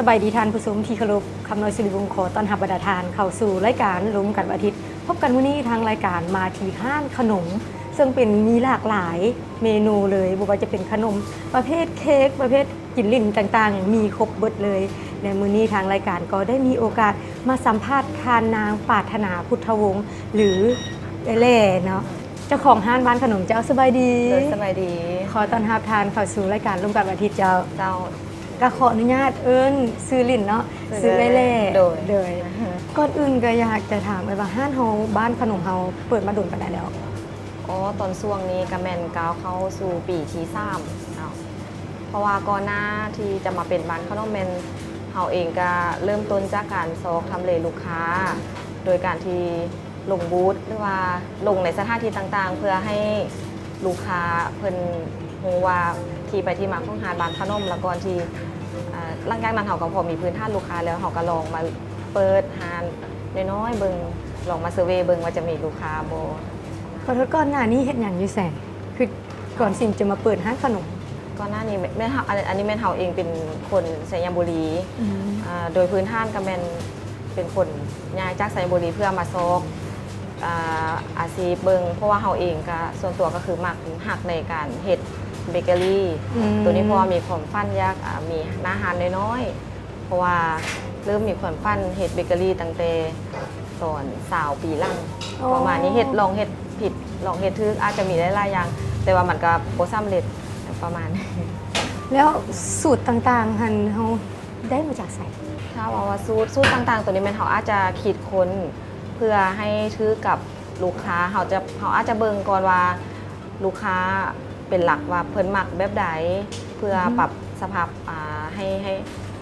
ສະບາຍດີທ່ານຜູ້ຊົມທີ່ເຄົາລົບ, ຄຳນ້ອຍ ສຸລິວົງ ຂໍຕ້ອນຮັບບັນດາທ່ານເຂົ້າສູ່ລາຍການລົມກັນວັນອາທິດ. ພົບກັນມື້ນີ້ທາງລາຍການມາທີ່ຮ້ານຂະໜົມ ເຊິ່ງເປັນ ມີຫຼາກຫຼາຍເມນູເລີຍ, ບໍ່ວ່າຈະເປັນຂະໜົມປະເພດເຄັກ, ປະເພດກິນຫຼິ້ນຕ່າງໆ ມີຄົບເບິດເລີຍ. ໃນມື້ນີ້ທາງລາຍການກໍໄດ້ມີໂອກາດມາສຳພາດທ່ານນາງ ປາດຖະໜາ ພຸດທະວົງ ຫຼື ເອື້ອຍແຫຼເນາະ, ເຈົ້າຂອງຮ້ານບ້ານຂະໜົມ. ເຈົ້າ ສະບາຍດີ. ໂດຍ ສະບາຍດີ. ຂໍຕ້ອນຮັບທ່ານເຂົ້າສູ່ລາຍການລົມກັນວັນອາທິດເຈົ້າ. ເຈົ້າ. ກໍຂໍອະນຸຍາດເອີ້ນຊື່ຫຼິ້ນເນາະ, ຊື່ເອື້ອຍແຫຼ. ໂດຍ. ໂດຍ. ກ່ອນອື່ນກໍຢາກຈະຖາມເອື້ອຍວ່າ ຮ້ານເຮົາ ບ້ານຂະໜົມເຮົາເປີດມາດົນປານໃດແລ້ວ? ອໍ ຕອນຊ່ວງນີ້ກໍແມ່ນກ້າວເຂົ້າສູ່ປີທີສາມເນາະ, ເພາະວ່າກ່ອນໜ້າທີ່ຈະມາເປັນບ້ານຂະໜົມ ແມ່ນເຮົາເອງກໍເລີ່ມຕົ້ນຈາກການຊອກທຳເລລູກຄ້າ ໂດຍການທີ່ ລົງບູດ ຫຼືວ່າລົງໃນສະຖານທີ່ຕ່າງໆ ເພື່ອໃຫ້ລູກຄ້າເພິ່ນຮູ້ວ່າທີ່ໄປທີ່ມາຂອງຮ້ານບ້ານຂະໜົມ. ແລ້ວກ່ອນທີ່ ເອີ ຫຼັງຈາກນັ້ນເຮົາກໍພໍມີພື້ນຖານລູກຄ້າແລ້ວ, ເຮົາກໍລອງມາເປີດຮ້ານນ້ອຍໆເບິ່ງ, ລອງມາເຊີເວເບິ່ງວ່າຈະມີລູກຄ້າບໍ່. ຂໍໂທດ, ກ່ອນໜ້ານີ້ເຮັດຫຍັງຢູ່ໃສ? ຄື ກ່ອນຊິຈະມາເປີດຮ້ານຂະໜົມ? ກ່ອນໜ້ານີ້ແມ່ນເຮົາ ອັນ ອັນນີ້ແມ່ນເຮົາເອງເປັນຄົນໄຊຍະບູລີ. ອືມ. ອ່າ ໂດຍພື້ນຖານກໍແມ່ນເປັນຄົນຍ້າຍຈາກໄຊຍະບູລີເພື່ອມາຊອກ ອ່າ ອາຊີບເບິ່ງ, ເພາະວ່າເຮົາເອງກໍສ່ວນຕົວກໍຄືມັກຮັກໃນການເຮັດເບເກີຣີ. ອືມ. ໂຕນີ້ເພາະວ່າມີຄວາມຝັນຢາກ ອ່າ ມີໜ້າຮ້ານນ້ອຍໆ. ເພາະວ່າເລີ່ມມີຄວາມຝັນເຮັດເບເກີຣີຕັ້ງແຕ່ຕອນຊາວປີຫຼັງ ອໍ ປະມານນີ້, ເຮັດ ລອງເຮັດຜິດ ລອງເຮັດຖືກ ອາດຈະມີຫຼາຍໆຢ່າງ ແຕ່ວ່າມັນກໍບໍ່ສຳເລັດ ປະມານນີ້. ແລ້ວສູດຕ່າງໆຫັ້ນ ເຮົາໄດ້ມາຈາກໃສ? ຖ້າເວົ້າວ່າສູດ ສູດຕ່າງໆ ໂຕນີ້ແມ່ນເຮົາອາດຈະຄິດຄົ້ນເພື່ອໃຫ້ຖືກກັບລູກຄ້າ. ເຮົາຈະ ເຮົາອາດຈະເບິ່ງກ່ອນວ່າ ລູກຄ້າເປັນຫຼັກວ່າເພິ່ນມັກແບບໃດ ເພື່ອ ອືຮຶ ປັບສະພາບ ອ່າ ໃຫ້ ໃຫ້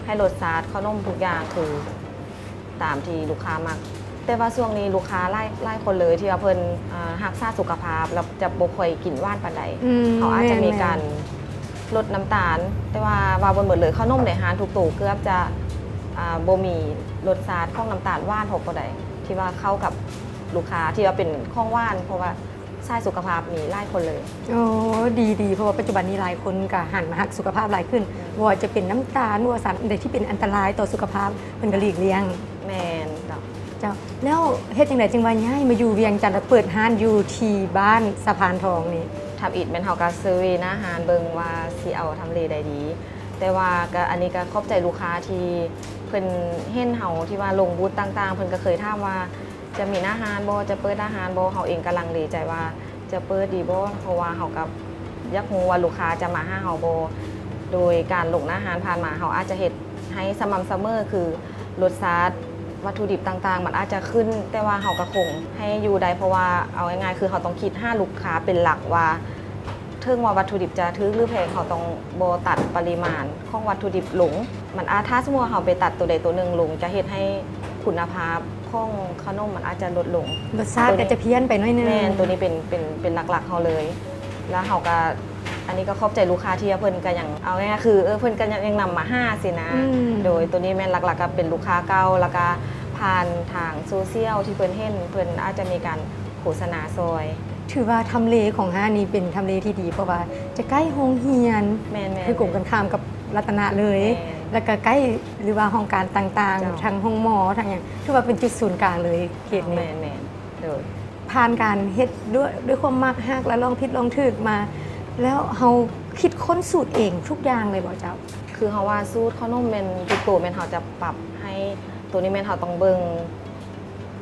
ໃຫ້ລົດຊາດຂະໜົມທຸກຢ່າງຄືຕາມທີ່ລູກຄ້າມັກ. ແຕ່ວ່າຊ່ວງນີ້ລູກຄ້າຫຼາຍ ຫຼາຍຄົນເລີຍທີ່ວ່າເພິ່ນ ອ່າ ຮັກສາສຸຂະພາບ ແລ້ວຈະບໍ່ຄ່ອຍກິນຫວານປານໃດ. ອືມ ເຮົາອາດຈະມີການ ແມ່ນໆ ລົດນ້ຳຕານ, ແຕ່ວ່າ ວ່າບໍ່ໝົດເລີຍ ຂະໜົມໃນຮ້ານທຸກໂຕເກືອບຈະ ອ່າ ບໍ່ມີລົດຊາດຂອງນ້ຳຕານຫວານພໍປານໃດ ທີ່ວ່າເຂົ້າກັບລູກຄ້າທີ່ວ່າເປັນຂອງຫວານ, ເພາະວ່າ ສາຍສຸຂະພາບມີຫຼາຍຄົນເລີຍ. ໂອ້ ດີໆ ເພາະວ່າປັດຈຸບັນນີ້ຫຼາຍຄົນກະຫັນມາຮັກສຸຂະພາບຫຼາຍຂຶ້ນ, ອືມ ບໍ່ວ່າຈະເປັນນ້ຳຕານ ຫຼືວ່າສານໃດທີ່ເປັນອັນຕະລາຍຕໍ່ສຸຂະພາບ ເພິ່ນກະຫຼີກລ່ຽງ. ແມ່ນເຈົ້າ. ເຈົ້າ. ແລ້ວເຮັດຈັ່ງໃດຈຶ່ງວ່າຍ້າຍມາຢູ່ວຽງຈັນ ແລ້ວເປີດຮ້ານຢູ່ທີ່ບ້ານສະພານທອງນີ້? ທຳອິດແມ່ນເຮົາກະເຊີເວໜ້າຮ້ານເບິ່ງວ່າຊິເອົາທຳເລໃດດີ, ແຕ່ວ່າກະ ອັນນີ້ກະຂອບໃຈລູກຄ້າທີ່ເພິ່ນເຫັນເຮົາທີ່ວ່າລົງບູດຕ່າງໆ, ເພິ່ນກະເຄີຍຖາມວ່າ ຈະມີໜ້າຮ້ານບໍ່? ຈະເປີດໜ້າຮ້ານບໍ່? ເຮົາເອງກະລັງເລໃຈວ່າຈະເປີດດີບໍ່? ເພາະວ່າເຮົາກະຢາກຮູ້ວ່າລູກຄ້າຈະມາຫາເຮົາບໍ່? ໂດຍການລົງໜ້າຮ້ານຜ່ານມາ ເຮົາອາດຈະເຮັດໃຫ້ສະໝ່ຳສະເໝີ, ຄືລົດຊາດ ວັດຖຸດິບຕ່າງໆ ມັນອາດຈະຂຶ້ນ, ແຕ່ວ່າເຮົາກະຄົງໃຫ້ຢູ່ໄດ້, ເພາະວ່າເອົາງ່າຍໆ ຄືເຮົາຕ້ອງຄິດຫາລູກຄ້າເປັນຫຼັກວ່າ ເຖິງວ່າວັດຖຸດິບຈະຖືກ ຫຼື ແພງ, ເຮົາຕ້ອງບໍ່ຕັດປະລິມານຂອງວັດຖຸດິບລົງ. ມັນອາດ ຖ້າສົມມຸດວ່າເຮົາໄປຕັດໂຕໃດໂຕໜຶ່ງລົງ ຈະເຮັດໃຫ້ຄຸນນະພາບຂອງຂະໜົມມັນອາດຈະລົດລົງ. ລົດຊາດກໍຈະພຽນໄປໜ້ອຍໜຶ່ງ. ແມ່ນ, ໂຕນີ້ເປັນ ເປັນ ເປັນຫຼັກໆເຮົາເລີຍ. ແລ້ວເຮົາກໍ ອັນນີ້ກໍຂອບໃຈລູກຄ້າທີ່ວ່າເພິ່ນກໍຍັງ ເອົາງ່າຍໆ ຄື ເອີ ເພິ່ນກໍຍັງ ຍັງນຳມາຫາຊີ້ນະ. ອືມ. ໂດຍ ໂຕນີ້ແມ່ນຫຼັກໆກໍເປັນລູກຄ້າເກົ່າ ແລ້ວກໍຜ່ານທາງໂຊຊຽວທີ່ເພິ່ນເຫັນ ເພິ່ນອາດຈະມີການໂຄສະນາຊ່ອຍ. ຖືວ່າທຳເລຂອງຮ້ານນີ້ເປັນທຳເລທີ່ດີ ເພາະວ່າຈະໃກ້ໂຮງຮຽນ. ແມ່ນໆໆ. ຄືກົງກັນຂ້າມກັບລັດຕະນະເລີຍ. ແມ່ນ. ແລ້ວກໍໃກ້ ຫຼືວ່າຫ້ອງການຕ່າງໆ ເຈົ້າ. ທັງໂຮງໝໍ ທັງຫຍັງ ຖືວ່າເປັນຈຸດສູນກາງເລີຍເຂດນີ້. ແມ່ນໆ. ໂດຍ. ຜ່ານການເຮັດດ້ວຍ ດ້ວຍຄວາມມັກຮັກ ແລະ ລອງຜິດລອງຖືກມາ ແລ້ວເຮົາຄິດຄົ້ນສູດເອງທຸກຢ່າງເລີຍບໍ່ເຈົ້າ? ຄືເຮົາວ່າສູດຂະໜົມແມ່ນທຸກໂຕແມ່ນເຮົາຈະປັບໃຫ້, ໂຕນີ້ແມ່ນເຮົາຕ້ອງເບິ່ງ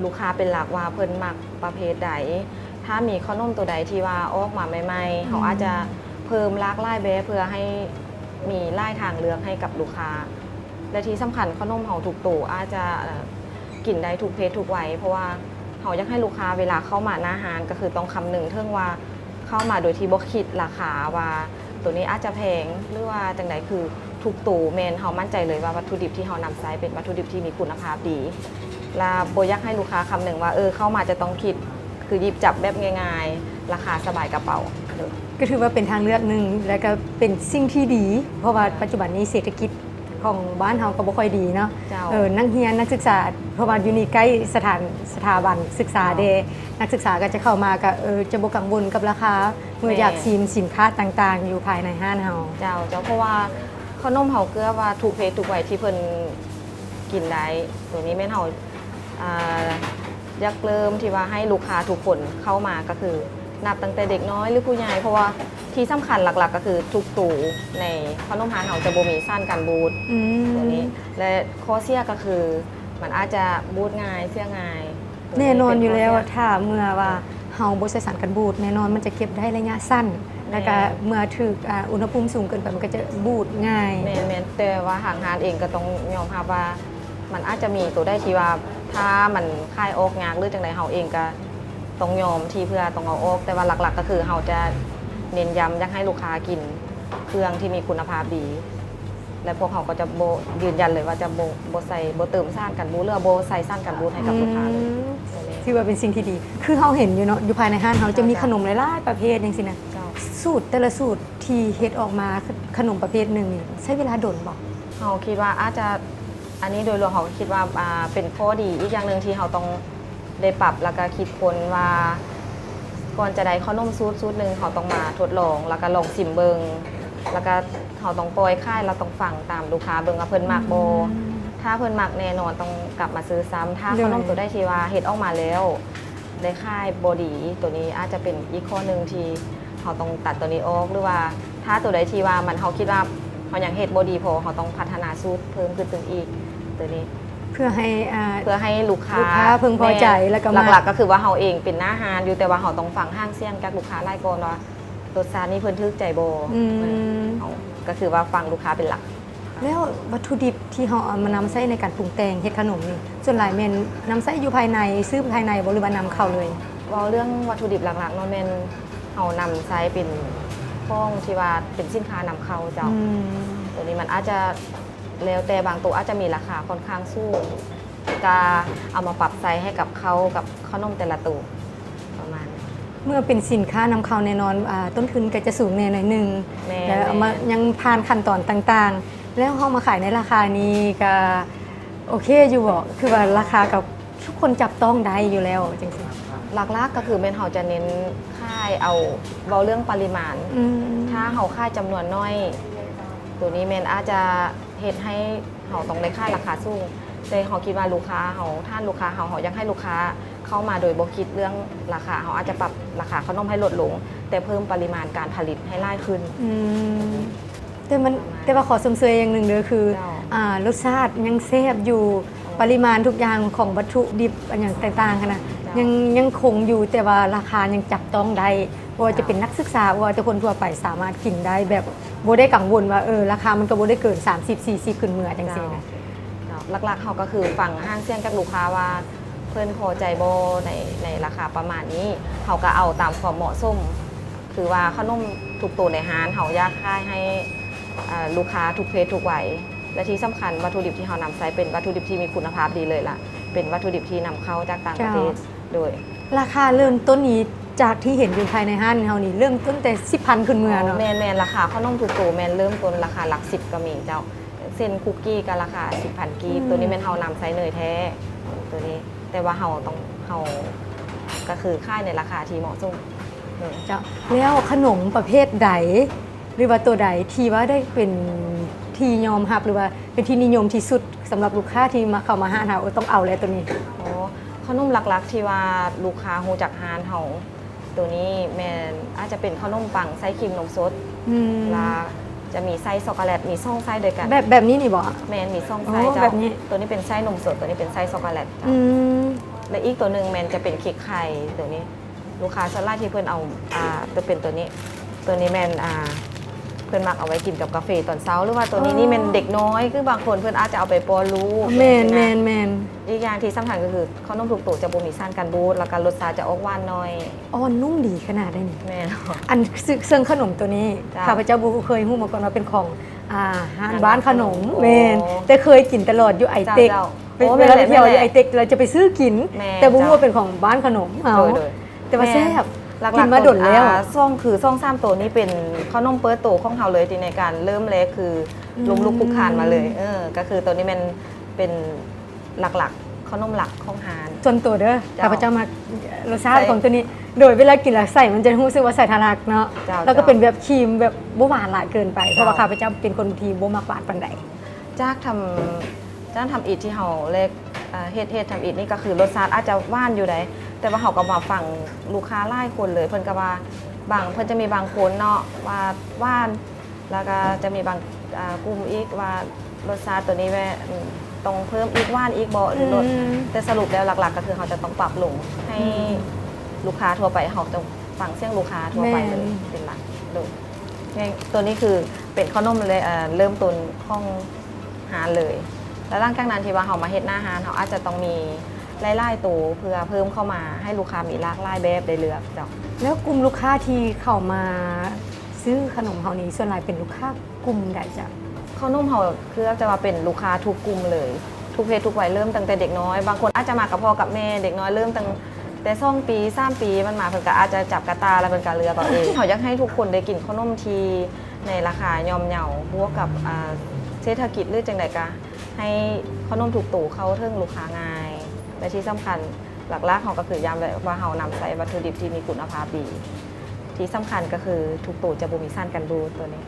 ລູກຄ້າເປັນຫຼັກວ່າເພິ່ນມັກປະເພດໃດ. ຖ້າມີຂະໜົມໂຕໃດທີ່ວ່າອອກມາໃໝ່ໆ ອືມ ເຮົາອາດຈະເພີ່ມຫຼາກຫຼາຍແບບເພື່ອໃຫ້ມີຫຼາຍທາງເລືອກໃຫ້ກັບລູກຄ້າ. ແລະ ທີ່ສຳຄັນຂະໜົມເຮົາທຸກໂຕອາດຈະ ເອີ ກິນໄດ້ທຸກເພດທຸກໄວ, ເພາະວ່າເຮົາຢາກໃຫ້ລູກຄ້າເວລາເຂົ້າມາໜ້າຮ້ານ ກໍຄືຕ້ອງຄຳນຶງເຖິງວ່າ ເຂົ້າມາໂດຍທີ່ບໍ່ຄິດລາຄາວ່າໂຕນີ້ອາດຈະແພງ ຫຼືວ່າຈັ່ງໃດ, ຄືທຸກໂຕແມ່ນເຮົາໝັ້ນໃຈເລີຍວ່າວັດຖຸດິບທີ່ເຮົານຳໃຊ້ເປັນວັດຖຸດິບທີ່ມີຄຸນນະພາບດີ ແລະ ບໍ່ຢາກໃຫ້ລູກຄ້າຄຳນຶງວ່າ ເອີ ເຂົ້າມາຈະຕ້ອງຄິດ ຄືຫຍິບຈັບແບບງ່າຍໆ ລາຄາສະບາຍກະເປົາ. ໂດຍ. ກໍຖືວ່າເປັນທາງເລືອກໜຶ່ງ ແລະ ກໍເປັນສິ່ງທີ່ດີ ເພາະວ່າປັດຈຸບັນນີ້ເສດຖະກິດ ຂອງບ້ານເຮົາກໍບໍ່ຄ່ອຍດີເນາະ. ເຈົ້າ. ເອີ ນັກຮຽນ ນັກສຶກສາ ເພາະວ່າຢູ່ນີ້ໃກ້ສະຖານ ສະຖາບັນສຶກສາເດ້ ເຈົ້າ. ນັກສຶກສາກໍຈະເຂົ້າມາກໍ ເອີ ຈະບໍ່ກັງວົນກັບລາຄາ ເມື່ອ ແມ່ນ ຢາກຊິມສິນຄ້າຕ່າງໆ ຢູ່ພາຍໃນຮ້ານເຮົາ. ເຈົ້າ ເຈົ້າ ເພາະວ່າ ເຂົ້າໜົມເຮົາເກືອບວ່າທຸກເພດທຸກໄວທີ່ເພິ່ນກິນໄດ້. ໂຕນີ້ແມ່ນເຮົາ ອ່າ ຢາກເລີ່ມທີ່ວ່າໃຫ້ລູກຄ້າທຸກຄົນເຂົ້າມາ ກໍຄືນັບຕັ້ງແຕ່ເດັກນ້ອຍ ຫຼື ຜູ້ໃຫຍ່ ເພາະວ່າທີ່ສຳຄັນຫຼັກໆ ກໍຄືທຸກໂຕໃນເຂົ້າໜົມຮ້ານເຮົາຈະບໍ່ມີສານກັນບູດ. ອືມ ໂຕນີ້ ແລະ ຂໍ້ເສຍກໍຄືມັນອາດຈະບູດງ່າຍ ເສຍງ່າຍ. ແນ່ນອນຢູ່ແລ້ວ ໂຕນີ້ເປັນຂໍ້ເສຍ ຖ້າເມື່ອວ່າເຮົາບໍ່ໃສ່ສານກັນບູດ ແນ່ນອນມັນຈະເກັບໄດ້ໄລຍະສັ້ນ ແມ່ນ ແລ້ວກະເມື່ອຖືກ ອ່າ ອຸນຫະພູມສູງເກີນໄປ ມັນກໍຈະບູດງ່າຍ. ແມ່ນໆ ແຕ່ວ່າທາງຮ້ານເອງກໍຕ້ອງຍອມຮັບວ່າ ມັນອາດຈະມີໂຕໃດທີ່ວ່າ ຖ້າມັນຂາຍອອກຍາກ ຫຼື ຈັ່ງໃດ ເຮົາເອງກໍຕ້ອງຍອມທີ່ເພື່ອຕ້ອງເອົາອອກ, ແຕ່ວ່າຫຼັກໆ ກໍຄືເຮົາຈະເນັ້ນຢ້ຳຢາກໃຫ້ລູກຄ້າກິນເຄື່ອງທີ່ມີຄຸນນະພາບດີ. ແລະ ພວກເຮົາກໍຈະບໍ່ ຢືນຢັນເລີຍວ່າຈະບໍ່ ບໍ່ໃສ່ ບໍ່ເຕີມສານກັນບູດ ຫຼືວ່າບໍ່ໃສ່ສານກັນບູດໃຫ້ກັບລູກຄ້າເລີຍ. ອືມ ໂຕນີ້ ຖືວ່າເປັນສິ່ງທີ່ດີ. ຄືເຮົາເຫັນຢູ່ເນາະ ຢູ່ພາຍໃນຮ້ານເຮົາຈະມີ ເຈົ້າ ຂະໜົມຫຼາຍໆປະເພດຈັ່ງຊີ້ນະ. ເຈົ້າ ສູດແຕ່ລະສູດທີ່ເຮັດອອກມາ ຂ- ຂະໜົມປະເພດໜຶ່ງນີ້ ໃຊ້ເວລາດົນບໍ່? ເຮົາຄິດວ່າອາດຈະ ອັນນີ້ໂດຍລວມເຮົາກໍຄິດວ່າ ອ່າ ເປັນຂໍ້ດີອີກຢ່າງໜຶ່ງທີ່ເຮົາຕ້ອງ ໄດ້ປັບ ແລ້ວກະຄິດຄົ້ນວ່າ ກ່ອນຈະໄດ້ເຂົ້າໜົມສູດ ສູດໜຶ່ງ ເຮົາຕ້ອງມາທົດລອງ ແລ້ວກະລອງຊິມເບິ່ງ ແລ້ວກະເຮົາຕ້ອງປ່ອຍຂາຍ ແລ້ວຕ້ອງຟັງຕາມລູກຄ້າເບິ່ງວ່າເພິ່ນມັກບໍ່. ອືມ ຖ້າເພິ່ນມັກແນ່ນອນຕ້ອງກັບມາຊື້ຊ້ຳ. ຖ້າ ໂດຍ ເຂົ້າໜົມໂຕໃດທີ່ວ່າເຮັດອອກມາແລ້ວ ໄດ້ຂາຍບໍ່ດີ ໂຕນີ້ອາດຈະເປັນອີກຂໍ້ໜຶ່ງທີ່ເຮົາຕ້ອງຕັດໂຕນີ້ອອກ ຫຼືວ່າຖ້າໂຕໃດທີ່ວ່າມັນ ເຮົາຄິດວ່າເຮົາຍັງເຮັດບໍ່ດີພໍ ເຮົາຕ້ອງພັດທະນາສູດເພີ່ມຂຶ້ນຕື່ມອີກ ໂຕນີ້ ເພື່ອໃຫ້ ອ່າ ເພື່ອໃຫ້ລູກຄ້າ ລູກຄ້າເພິ່ງພໍໃຈ ແມ່ນ ແລ້ວກໍມັກ. ຫຼັກໆ ກໍຄືວ່າເຮົາເອງເປັນໜ້າຮ້ານຢູ່ ແຕ່ວ່າເຮົາຕ້ອງຟັງຫາງສຽງຈາກລູກຄ້າຫຼາຍກ່ອນວ່າ ລົດຊາດນີ້ເພິ່ນຖືກໃຈບໍ່. ອືມ ເຮົາກໍຄືວ່າຟັງລູກຄ້າເປັນຫຼັກ. ແລ້ວວັດຖຸດິບທີ່ເຮົາເອົາມານຳໃຊ້ໃນການປຸງແຕ່ງເຮັດຂະໜົມນີ້ ສ່ວນຫຼາຍແມ່ນນຳໃຊ້ຢູ່ພາຍໃນ ຊື້ພາຍໃນບໍ່ ຫຼືວ່ານຳເຂົ້າເລີຍ? ເວົ້າເລື່ອງວັດຖຸດິບຫຼັກໆເນາະ ແມ່ນເຮົານຳໃຊ້ເປັນຂອງທີ່ວ່າເປັນສິນຄ້ານຳເຂົ້າເຈົ້າ. ອືມ ໂຕນີ້ມັນອາດຈະ ແລ້ວແຕ່ບາງໂຕອາດຈະມີລາຄາຂ້ອນຂ້າງສູງ ກະເອົາມາປັບໃຊ້ໃຫ້ກັບເຂົ້າກັບເຂົ້າໜົມແຕ່ລະໂຕ ປະມານນີ້. ເມື່ອເປັນສິນຄ້ານຳເຂົ້າແນ່ນອນ ອ່າ ຕົ້ນທຶນກໍຈະສູງແດ່ໜ້ອຍໜຶ່ງ ແມ່ນ ແລ້ວເອົາມາ ແມ່ນ ຍັງຜ່ານຂັ້ນຕອນຕ່າງໆ ແລ້ວເຮົາມາຂາຍໃນລາຄານີ້ກະໂອເຄຢູ່ບໍ່? ຄືວ່າລາຄາກັບ ທຸກຄົນຈັບຕ້ອງໄດ້ຢູ່ແລ້ວຈັ່ງຊີ້. ຫຼັກໆກໍຄືແມ່ນເຮົາຈະເນັ້ນຂາຍເອົາ ເວົ້າເລື່ອງປະລິມານ. ອືມ ຖ້າເຮົາຂາຍຈຳນວນໜ້ອຍ ໂຕນີ້ແມ່ນອາດຈະເຮັດໃຫ້ເຮົາຕ້ອງໄດ້ຂາຍລາຄາສູງ ແຕ່ເຮົາຄິດວ່າລູກຄ້າເຮົາ ຖານລູກຄ້າເຮົາ ເຮົາຢາກໃຫ້ລູກຄ້າເຂົ້າມາໂດຍບໍ່ຄິດເລື່ອງລາຄາ ເຮົາອາດຈະປັບລາຄາເຂົ້າໜົມໃຫ້ລົດລົງ ແຕ່ເພີ່ມປະລິມານການຜະລິດໃຫ້ຫຼາຍຂຶ້ນ. ອືມ ແຕ່ມັນ ປະມານ ແຕ່ວ່າຂໍຊົມເຊີຍຢ່າງໜຶ່ງເດີ ຄື ເຈົ້າ ອ່າ ລົດຊາດຍັງແຊບຢູ່ ເຈົ້າ ປະລິມານທຸກຢ່າງຂອງວັດຖຸດິບ ອັນຫຍັງຕ່າງໆຫັ້ນນະ ເຈົ້າ ຍັງ ຍັງຄົງຢູ່ ແຕ່ວ່າລາຄາຍັງຈັບຕ້ອງໄດ້ ບໍ່ວ່າຈະເປັນ ເຈົ້າ ນັກສຶກສາ ບໍ່ວ່າຈະຄົນທົ່ວໄປ ສາມາດກິນໄດ້ແບບບໍ່ໄດ້ກັງວົນວ່າ ເອີ ລາຄາມັນກໍບໍ່ໄດ້ເກີນສາມສິບ ສີ່ສິບຂຶ້ນເມືອຈັ່ງຊີ້ນະ. ເຈົ້າ ເຈົ້າ ຫຼັກໆເຮົາກໍຄືຟັງຫາງສຽງຈາກລູກຄ້າວ່າ ເພິ່ນພໍໃຈບໍ່ໃນ ໃນລາຄາປະມານນີ້ ເຮົາກໍເອົາຕາມຄວາມເໝາະສົມ. ຄືວ່າເຂົ້າໜົມທຸກໂຕໃນຮ້ານ ເຮົາຢາກຂາຍໃຫ້ ເອີ ລູກຄ້າທຸກເພດທຸກໄວ ແລະ ທີ່ສຳຄັນ ວັດຖຸດິບທີ່ເຮົານຳໃຊ້ເປັນວັດຖຸດິບທີ່ມີຄຸນນະພາບດີເລີຍລະ ເປັນວັດຖຸດິບທີ່ນຳເຂົ້າຈາກຕ່າງປະເທດ. ເຈົ້າ ໂດຍ ລາຄາເລີ່ມຕົ້ນນີ້ ຈາກທີ່ເຫັນຢູ່ພາຍໃນຮ້ານເຮົານີ້ ເລີ່ມຕົ້ນແຕ່ສິບພັນຂຶ້ນເມືອເນາະ. ອໍ ແມ່ນໆ ລາຄາເຂົ້າໜົມທຸກໂຕແມ່ນເລີ່ມຕົ້ນລາຄາຫຼັກສິບກໍມີເຈົ້າ. ເຊັ່ນຄຸກກີ້ກໍລາຄາສິບພັນກີບ. ອືມ ໂຕນີ້ແມ່ນເຮົານຳໃຊ້ເນີຍແທ້ ໂຕນີ້ ແຕ່ວ່າເຮົາຕ້ອງ ເຮົາກໍຄືຂາຍໃນລາຄາທີ່ເໝາະສົມ. ໂດຍ ເຈົ້າ ແລ້ວຂະໜົມປະເພດໃດ ຫຼືວ່າໂຕໃດທີ່ວ່າໄດ້ເປັນທີ່ຍອມຮັບ ຫຼືວ່າເປັນທີ່ນິຍົມທີ່ສຸດ ສຳລັບລູກຄ້າທີ່ມາ ເຂົ້າມາຮ້ານເຮົາ ເອີ ຕ້ອງເອົາແຫຼະໂຕນີ້? ອໍ ເຂົ້າໜົມຫຼັກໆທີ່ວ່າລູກຄ້າຮູ້ຈັກຮ້ານເຮົາ ໂຕນີ້ແມ່ນອາດຈະເປັນເຂົ້າໜົມປັງໄສ້ຄຣີມນົມສົດ. ອືມ ລະຈະມີໄສ້ຊັອກໂກແລັດ ມີສອງໄສ້ດ້ວຍກັນ. ແບບ ແບບນີ້ນີ້ບໍ່? ແມ່ນ ມີສອງໄສ້. ອໍ ເຈົ້າ ແບບນີ້ ໂຕນີ້ເປັນໄສ້ນົມສົດ ໂຕນີ້ເປັນໄສ້ຊັອກໂກແລັດ. ອືມ ແລະ ອີກໂຕໜຶ່ງແມ່ນຈະເປັນເຄ້ກໄຂ່ ໂຕນີ້ ລູກຄ້າສ່ວນຫຼາຍທີ່ເພິ່ນເອົາ ອ່າ ໂຕເປັນໂຕນີ້ ໂຕນີ້ແມ່ນ ອ່າ ເພິ່ນມັກເອົາໄວ້ກິນກັບກາເຟຕອນເຊົ້າ ຫຼືວ່າໂຕນີ້ ອໍ ນີ້ແມ່ນເດັກນ້ອຍ ຄືບາງຄົນເພິ່ນອາດຈະເອົາໄປປ້ອນລູກ. ແມ່ນ ຈັ່ງຊີ້ນະ ແມ່ນໆ ອີກຢ່າງທີ່ສຳຄັນກໍຄືເຂົ້າໜົມທຸກໂຕຈະບໍ່ມີສານກັນບູດ ແລ້ວກໍລົດຊາດຈະອອກຫວານໜ້ອຍ ອ່ອນນຸ້ມດີຂະໜາດໃດນີ້. ແມ່ນ ອັນ ເຊິ່ງຂະໜົມໂຕນີ້ ເຈົ້າ ຂ້າພະເຈົ້າບໍ່ເຄີຍຮູ້ມາກ່ອນວ່າເປັນຂອງ ອ່າ ຮ້ານບ້ານຂະໜົມ. ອໍ ແມ່ນ ແຕ່ເຄີຍກິນຕະຫຼອດຢູ່ໄອເຕັກ. ເຈົ້າ ເວລາໄປທ່ຽວຢູ່ໄອເຕັກ ລະຈະໄປຊື້ກິນ ແຕ່ບໍ່ຮູ້ວ່າເປັນຂອງບ້ານຂະໜົມເຮົາ. ໂດຍ ໂດຍ ແຕ່ວ່າແຊບ ກິນມາດົນແລ້ວ. ອ່າ ສອງ ຄືສອງສາມໂຕນີ້ເປັນເຂົ້າໜົມເປີດໂຕຂອງເຮົາເລີຍ ທີ່ໃນການເລີ່ມແລກຄື ອືມ ລົ້ມລຸກຄຸກຄານມາເລີຍ. ເອີ ກໍຄືໂຕນີ້ແມ່ນເປັນຫຼັກໆ ເຂົ້າໜົມຫຼັກຂອງຮ້ານ. ສ່ວນໂຕເດີ ເຈົ້າ ຂ້າພະເຈົ້າມັກລົດຊາດຂອງໂຕນີ້ ໂດຍເວລາກິນແລ້ວໃສ່ ມັນຈະຮູ້ສຶກວ່າໃສ່ທາລັກເນາະ. ເຈົ້າ ແລ້ວກໍເປັນແບບຄຣີມ ແບບບໍ່ຫວານຫຼາຍເກີນໄປ ເຈົ້າ ເພາະວ່າຂ້າພະເຈົ້າເປັນຄົນທີ່ບໍ່ມັກຫວານປານໃດ. ຈາກທຳ ຈາກທຳອິດທີ່ເຮົາແລກ ເຮັດ ເຮັດທຳອິດນີ້ ກໍຄືລົດຊາດອາດຈະຫວານຢູ່ໃດ ແຕ່ວ່າເຮົາກໍມາຟັງລູກຄ້າຫຼາຍຄົນເລີຍ ເພິ່ນກໍວ່າ ບາງ ເພິ່ນຈະມີບາງຄົນເນາະວ່າຫວານ ແລ້ວກໍຈະມີບາງ ອາ ກຸ່ມອີກວ່າ ລົດຊາດໂຕນີ້ແມ່ນ ອືມ ຕ້ອງເພີ່ມອີກ ຫວານອີກບໍ່ ຫຼື ລົດ ອືມ ແຕ່ສະຫຼຸບແລ້ວຫຼັກໆ ກໍຄືເຮົາຈະຕ້ອງປັບລົງໃຫ້ ອືມ ລູກຄ້າທົ່ວໄປ ເຮົາຕ້ອງຟັງສຽງລູກຄ້າທົ່ວໄປເລີຍ ແມ່ນ ເປັນຫຼັກ. ໂດຍ ແມ່ນ ໂຕນີ້ຄືເປັນເຂົ້າໜົມເລີຍ ເລີ່ມຕົ້ນຂອງຮ້ານເລີຍ ແລ້ວຫຼັງຈາກນັ້ນທີ່ວ່າເຮົາມາເຮັດໜ້າຮ້ານ ເຮົາອາດຈະຕ້ອງມີຫຼາຍໆໂຕ ເພື່ອເພີ່ມເຂົ້າມາໃຫ້ລູກຄ້າມີຫຼາກຫຼາຍແບບໄດ້ເລືອກເຈົ້າ. ແລ້ວກຸ່ມລູກຄ້າທີ່ເຂົ້າມາຊື້ຂະໜົມເຮົານີ້ ສ່ວນຫຼາຍເປັນລູກຄ້າ ກຸ່ມໃດເຈົ້າ? ເຂົ້າໜົມເຮົາເກືອບຈະວ່າເປັນລູກຄ້າທຸກກຸ່ມເລີຍ ທຸກເພດທຸກໄວ ເລີ່ມຕັ້ງແຕ່ເດັກນ້ອຍ ບາງຄົນອາດຈະມາກັບພໍ່ກັບແມ່ ເດັກນ້ອຍເລີ່ມຕັ້ງແຕ່ສອງປີ ສາມປີ ມັນມາ ເພິ່ນກໍອາດຈະຈັບກະຕ່າ ແລ້ວເພິ່ນກໍເລືອກເອົາເອງ. ເຮົາຢາກໃຫ້ທຸກຄົນໄດ້ກິນເຂົ້າໜົມທີ່ໃນລາຄາຍ່ອມເຍົາ ບວກກັບ ອາ ເສດຖະກິດ ຫຼື ຈັ່ງໃດກໍໃຫ້ເຂົ້າໜົມທຸກໂຕເຂົ້າເຖິງລູກຄ້າງ່າຍ ແລະ ທີ່ສຳຄັນ ຫຼັກໆເຮົາກໍຄືຢ້ຳໄວ້ວ່າເຮົານຳໃຊ້ວັດຖຸດິບທີ່ມີຄຸນນະພາບດີ ທີ່ສຳຄັນກໍຄືທຸກໂຕຈະບໍ່ມີສານກັນບູດໂຕນີ້.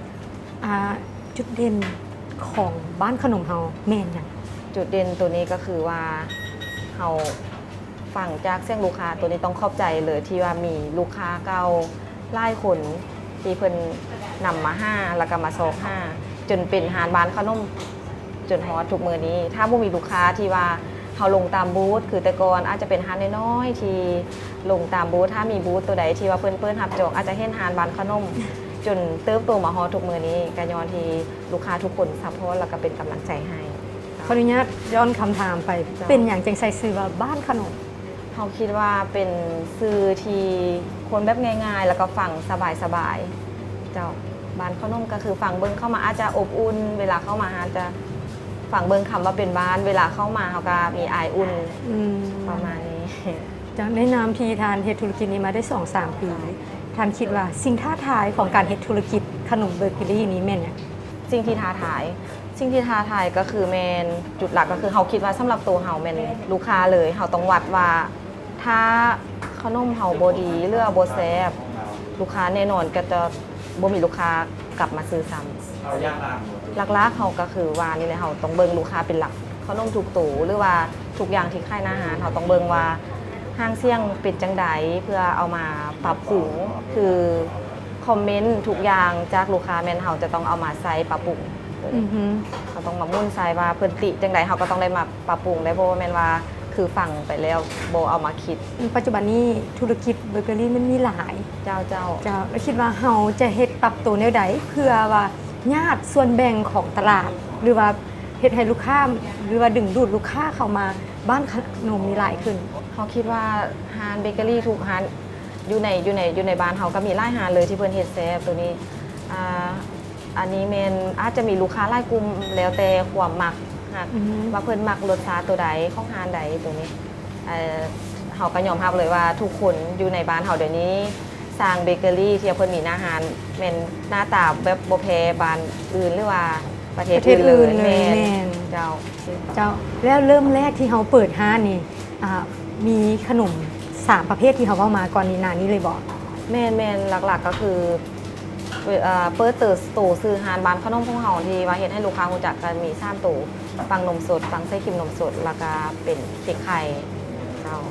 ອ່າ ຈຸດເດັ່ນຂອງບ້ານເຂົ້າໜົມເຮົາແມ່ນຫຍັງ? ຈຸດເດັ່ນໂຕນີ້ກໍຄືວ່າເຮົາຟັງຈາກສຽງລູກຄ້າ ໂຕນີ້ຕ້ອງຂອບໃຈເລີຍ ທີ່ວ່າມີລູກຄ້າເກົ່າຫຼາຍຄົນທີ່ເພິ່ນນຳມາຫາ ແລ້ວກໍມາຊອກຫາ ຈົນເປັນຮ້ານບ້ານເຂົ້າໜົມ ຈົນຮອດທຸກມື້ນີ້ ຖ້າບໍ່ມີລູກຄ້າທີ່ວ່າເຮົາລົງຕາມບູດ ຄືແຕ່ກ່ອນອາດຈະເປັນຮ້ານນ້ອຍໆທີ່ລົງຕາມບູດ ຖ້າມີບູດໂຕໃດທີ່ວ່າເພິ່ນເປີດຮັບຈອງ ອາດຈະເຫັນຮ້ານບ້ານເຂົ້າໜົມ ຈົນເຕີບໂຕມາຮອດທຸກມື້ນີ້ ກໍຍ້ອນທີ່ລູກຄ້າທຸກຄົນຊັບພອດ ແລ້ວກໍເປັນກຳລັງໃຈໃຫ້. ຂໍອະນຸຍາດຍ້ອນຄຳຖາມໄປ ເຈົ້າ ເປັນຫຍັງຈຶ່ງໃສ່ຊື່ວ່າບ້ານເຂົ້າໜົມ? ເຮົາຄິດວ່າເປັນຊື່ທີ່ຄົນແບບງ່າຍໆ ແລ້ວກໍຟັງສະບາຍໆ ເຈົ້າ. ບ້ານເຂົ້າໜົມກໍຄືຟັງເບິ່ງເຂົ້າມາອາດຈະອົບອຸ່ນ ເວລາເຂົ້າມາອາດຈະຟັງເບິ່ງຄຳວ່າເປັນບ້ານ ເວລາເຂົ້າມາເຮົາກໍມີອາຍອຸ່ນ ອືມ ປະມານນີ້. ເຈົ້າ ໃນນາມທີ່ທ່ານເຮັດທຸລະກິດນີ້ມາໄດ້ສອງສາມປີ ທ່ານຄິດວ່າສິ່ງທ້າທາຍຂອງການເຮັດທຸລະກິດຂະໜົມເບເກີຣີນີ້ແມ່ນຫຍັງ? ສິ່ງທີ່ທ້າທາຍ ສິ່ງທີ່ທ້າທາຍກໍຄືແມ່ນ ຈຸດຫຼັກກໍຄືເຮົາຄິດວ່າສຳລັບໂຕເຮົາແມ່ນລູກຄ້າເລີຍ ເຮົາຕ້ອງວັດວ່າ ຖ້າເຂົ້າໜົມເຮົາບໍ່ດີ ຫຼືວ່າບໍ່ແຊບ ລູກຄ້າແນ່ນອນກໍຈະບໍ່ມີລູກຄ້າກັບມາຊື້ຊ້ຳ. ຫຼັກໆເຮົາກໍຄືວ່ານີ້ແຫຼະ ເຮົາຕ້ອງເບິ່ງລູກຄ້າເປັນຫຼັກ ເຂົ້າໜົມທຸກໂຕ ຫຼືວ່າທຸກຢ່າງທີ່ຂາຍໜ້າຮ້ານ ເຮົາຕ້ອງເບິ່ງວ່າຫາງສຽງເປັນຈັ່ງໃດ ເພື່ອເອົາມາປັບປຸງ ຄືຄອມເມັນທຸກຢ່າງຈາກລູກຄ້າແມ່ນເຮົາຈະຕ້ອງເອົາມາໃສ່ປັບປຸງ. ອືຮຶ ເຮົາຕ້ອງມາໝູນໃສ່ວ່າເພິ່ນຕິຈັ່ງໃດ ເຮົາກໍຕ້ອງໄດ້ມາປັບປຸງໄດ້ ບໍ່ແມ່ນວ່າຄືຟັງໄປແລ້ວບໍ່ເອົາມາຄິດ. ປັດຈຸບັນນີ້ທຸລະກິດເບເກີຣີມັນມີຫຼາຍ. ເຈົ້າ ເຈົ້າ ເຈົ້າ ແລ້ວຄິດວ່າເຮົາຈະເຮັດປັບໂຕແນວໃດ ເພື່ອວ່າຍາດສ່ວນແບ່ງຂອງຕະຫຼາດ ຫຼືວ່າເຮັດໃຫ້ລູກຄ້າ ຫຼືວ່າດຶງດູດລູກຄ້າເຂົ້າມາບ້ານຂະໜົມນີ້ຫຼາຍຂຶ້ນ? ເຮົາຄິດວ່າຮ້ານເບເກີຣີທຸກຮ້ານ ຢູ່ໃນ ຢູ່ໃນ ຢູ່ໃນບ້ານເຮົາກໍມີຫຼາຍຮ້ານເລີຍທີ່ເພິ່ນເຮັດແຊບໂຕນີ້. ອ່າ ອັນນີ້ແມ່ນອາດຈະມີລູກຄ້າຫຼາຍກຸ່ມ ແລ້ວແຕ່ຄວາມມັກຮັກ ອືຮຶ ວ່າເພິ່ນມັກລົດຊາດໂຕໃດຂອງຮ້ານໃດໂຕນີ້. ເອີ ເຮົາກໍຍອມຮັບເລີຍວ່າທຸກຄົນຢູ່ໃນບ້ານເຮົາດຽວນີ້ ສ້າງເບເກີຣີທີ່ເພິ່ນມີໜ້າຮ້ານ ແມ່ນໜ້າຕາແບບບໍ່ແພ້ບ້ານອື່ນ ຫຼືວ່າປະເທດ ປະເທດອື່ນເລີຍ. ແມ່ນ ແມ່ນ ເຈົ້າ ເຈົ້າ. ແລ້ວເລີ່ມແລກທີ່ເຮົາເປີດຮ້ານນີ້ ອ່າ ມີຂະໜົມສາມປະເພດທີ່ເຮົາເວົ້າມາກ່ອນໜ້ານີ້ເລີຍບໍ່? ແມ່ນໆ ຫຼັກໆກໍຄື ເອີ ເປີດໂຕຊື່ຮ້ານບ້ານເຂົ້າໜົມຂອງເຮົາ ທີ່ວ່າເຮັດໃຫ້ລູກຄ້າຮູ້ຈັກ ກໍມີສາມໂຕ ປັງນົມສົດ ປັງໃສ່ຄຣີມນົມສົດ ແລ້ວກໍເປັນເຄັກໄຂ່ ເຈົ້າ.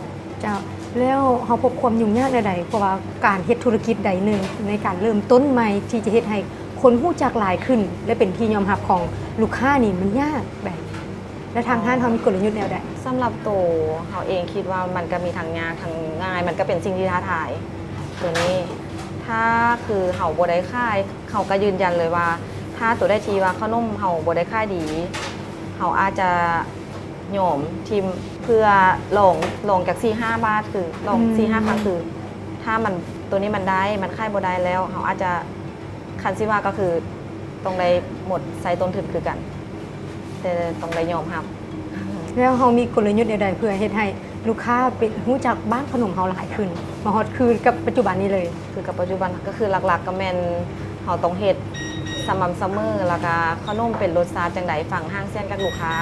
ເຈົ້າ ແລ້ວເຮົາພົບຄວາມຫຍຸ້ງຍາກແນວໃດ? ເພາະວ່າການເຮັດທຸລະກິດໃດໜຶ່ງ ໃນການເລີ່ມຕົ້ນໃໝ່ ທີ່ຈະເຮັດໃຫ້ຄົນຮູ້ຈັກຫຼາຍຂຶ້ນ ແລະ ເປັນທີ່ຍອມຮັບຂອງລູກຄ້ານີ້ ມັນຍາກໃດ? ແລະ ທາງຮ້ານເຮົາມີກົນລະຍຸດແນວໃດ? ສຳລັບໂຕເຮົາເອງຄິດວ່າມັນກໍມີທັງຍາກທັງງ່າຍ ມັນກໍເປັນສິ່ງທີ່ທ້າທາຍໂຕນີ້. ຖ້າຄືເຮົາບໍ່ໄດ້ຂາຍ ເຮົາກໍຢືນຢັນເລີຍວ່າ ຖ້າໂຕໃດທີ່ວ່າເຂົ້າໜົມເຮົາບໍ່ໄດ້ຂາຍດີ ເຮົາອາດຈະຍອມຖິ້ມ ເພື່ອລອງ ລອງຈັກສີ່ຫ້າບາດ ຄືລອງ ອືມ ສີ່ຫ້າຄັ້ງ ຄືຖ້າມັນ ໂຕນີ້ມັນໄດ້ ມັນຂາຍບໍ່ໄດ້ແລ້ວ ເຮົາອາດຈະ ຄັນຊິວ່າກໍຄືຕ້ອງໄດ້ໝົດໃຊ້ຕົ້ນທຶນຄືກັນ ແຕ່ຕ້ອງໄດ້ຍອມຮັບ. ແລ້ວເຮົາມີກົນລະຍຸດແນວໃດ ເພື່ອເຮັດໃຫ້ລູກຄ້າເປັນ ຮູ້ຈັກບ້ານເຂົ້າໜົມເຮົາຫຼາຍຂຶ້ນ ມາຮອດຄືກັບປັດຈຸບັນນີ້ເລີຍ? ຄືກັບປັດຈຸບັນ ກໍຄືຫຼັກໆກໍແມ່ນເຮົາຕ້ອງເຮັດສະໝ່ຳສະເໝີ ແລ້ວກະເຂົ້າໜົມເປັນລົດຊາດຈັ່ງໃດ ຟັງຫາງສຽງຈາກລູກຄ້າ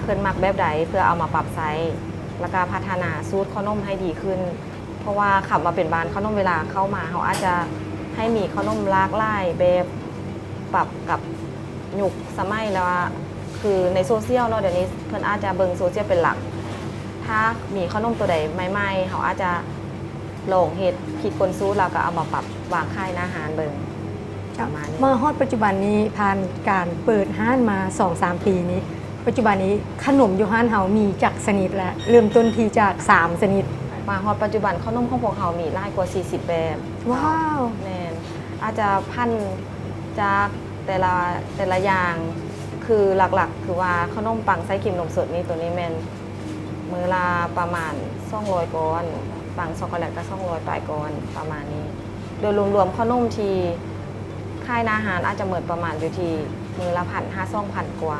ເພິ່ນມັກແບບໃດ ເພື່ອເອົາມາປັບໃຊ້ ແລ້ວກະພັດທະນາສູດເຂົ້າໜົມໃຫ້ດີຂຶ້ນ. ເພາະວ່າຄຳວ່າເປັນບ້ານເຂົ້າໜົມ ເວລາເຂົ້າມາ ເຮົາອາດຈະໃຫ້ມີເຂົ້າໜົມຫຼາກຫຼາຍແບບ ປັບກັບຍຸກສະໄໝ ແລ້ວວ່າ ຄືໃນໂຊຊຽວເນາະ ດຽວນີ້ເພິ່ນອາດຈະເບິ່ງໂຊຊຽວເປັນຫຼັກ. ຖ້າມີເຂົ້າໜົມໂຕໃດໃໝ່ໆ ເຮົາອາດຈະລອງເຮັດ ຄິດຄົ້ນສູດ ແລ້ວກໍເອົາມາປັບວາງຂາຍໜ້າຮ້ານເບິ່ງ ເຈົ້າ ປະມານນີ້. ມາຮອດປັດຈຸບັນນີ້ ຜ່ານການເປີດຮ້ານມາສອງສາມປີນີ້ ປັດຈຸບັນນີ້ຂະໜົມຢູ່ຮ້ານເຮົາມີຈັກຊະນິດ ແລະ ເລີ່ມຕົ້ນທີ່ຈາກສາມຊະນິດ? ມາຮອດປັດຈຸບັນ ເຂົ້າໜົມຂອງພວກເຮົາມີຫຼາຍກວ່າສີ່ສິບແບບ. ວ້າວ ແມ່ນ ອາດຈະຜັນຈາກແຕ່ລະ ແຕ່ລະຢ່າງ ຄືຫຼັກໆ ຄືວ່າເຂົ້າໜົມປັງໄສ້ຄຣີມນົມສົດນີ້ ໂຕນີ້ແມ່ນມື້ລະປະມານສອງຮ້ອຍກ້ອນ, ປັງຊັອກໂກແລັດກໍສອງຮ້ອຍປາຍກ້ອນ ປະມານນີ້. ໂດຍລວມໆ ເຂົ້າໜົມທີ່ຂາຍໜ້າຮ້ານອາດຈະໝົດປະມານຢູ່ທີ່ມື້ລະພັນຫາສອງພັນກວ່າ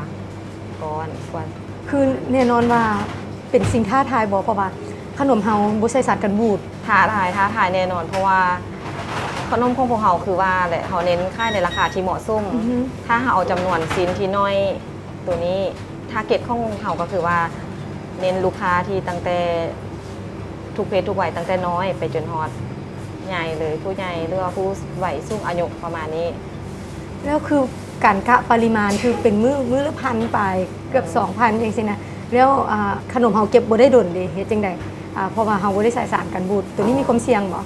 ກ້ອນກວ່າ. ຄືແນ່ນອນວ່າເປັນສິ່ງທ້າທາຍບໍ່? ເພາະວ່າຂະໜົມເຮົາບໍ່ໃສ່ສານກັນບູດ. ທ້າທາຍ, ທ້າທາຍແນ່ນອນ ເພາະວ່າຂະໜົມຂອງພວກເຮົາ ຄືວ່າແຫຼະ ເຮົາເນັ້ນຂາຍໃນລາຄາທີ່ເໝາະສົມ. ອືຮຶ ຖ້າເຮົາເອົາຈຳນວນຊິ້ນທີ່ນ້ອຍ ໂຕນີ້ target ຂອງເຮົາກໍຄືວ່າເນັ້ນລູກຄ້າທີ່ຕັ້ງແຕ່ທຸກເພດທຸກໄວ ຕັ້ງແຕ່ນ້ອຍໄປຈົນຮອດໃຫຍ່ເລີຍ ຜູ້ໃຫຍ່ ຫຼືວ່າຜູ້ໄວສູງອາຍຸ ປະມານນີ້. ແລ້ວຄືການກະປະລິມານ ຄືເປັນມື້ ມື້ລະພັນປາຍ ເກືອບສອງພັນຈັ່ງຊີ້ນະ. ແລ້ວ ອ່າ ຂະໜົມເຮົາເກັບບໍ່ໄດ້ດົນເດ ເຮັດຈັ່ງໃດ? ອ່າ ເພາະວ່າເຮົາບໍ່ໄດ້ໃສ່ສານກັນບູດ ໂຕນີ້ມີຄວາມສ່ຽງບໍ່?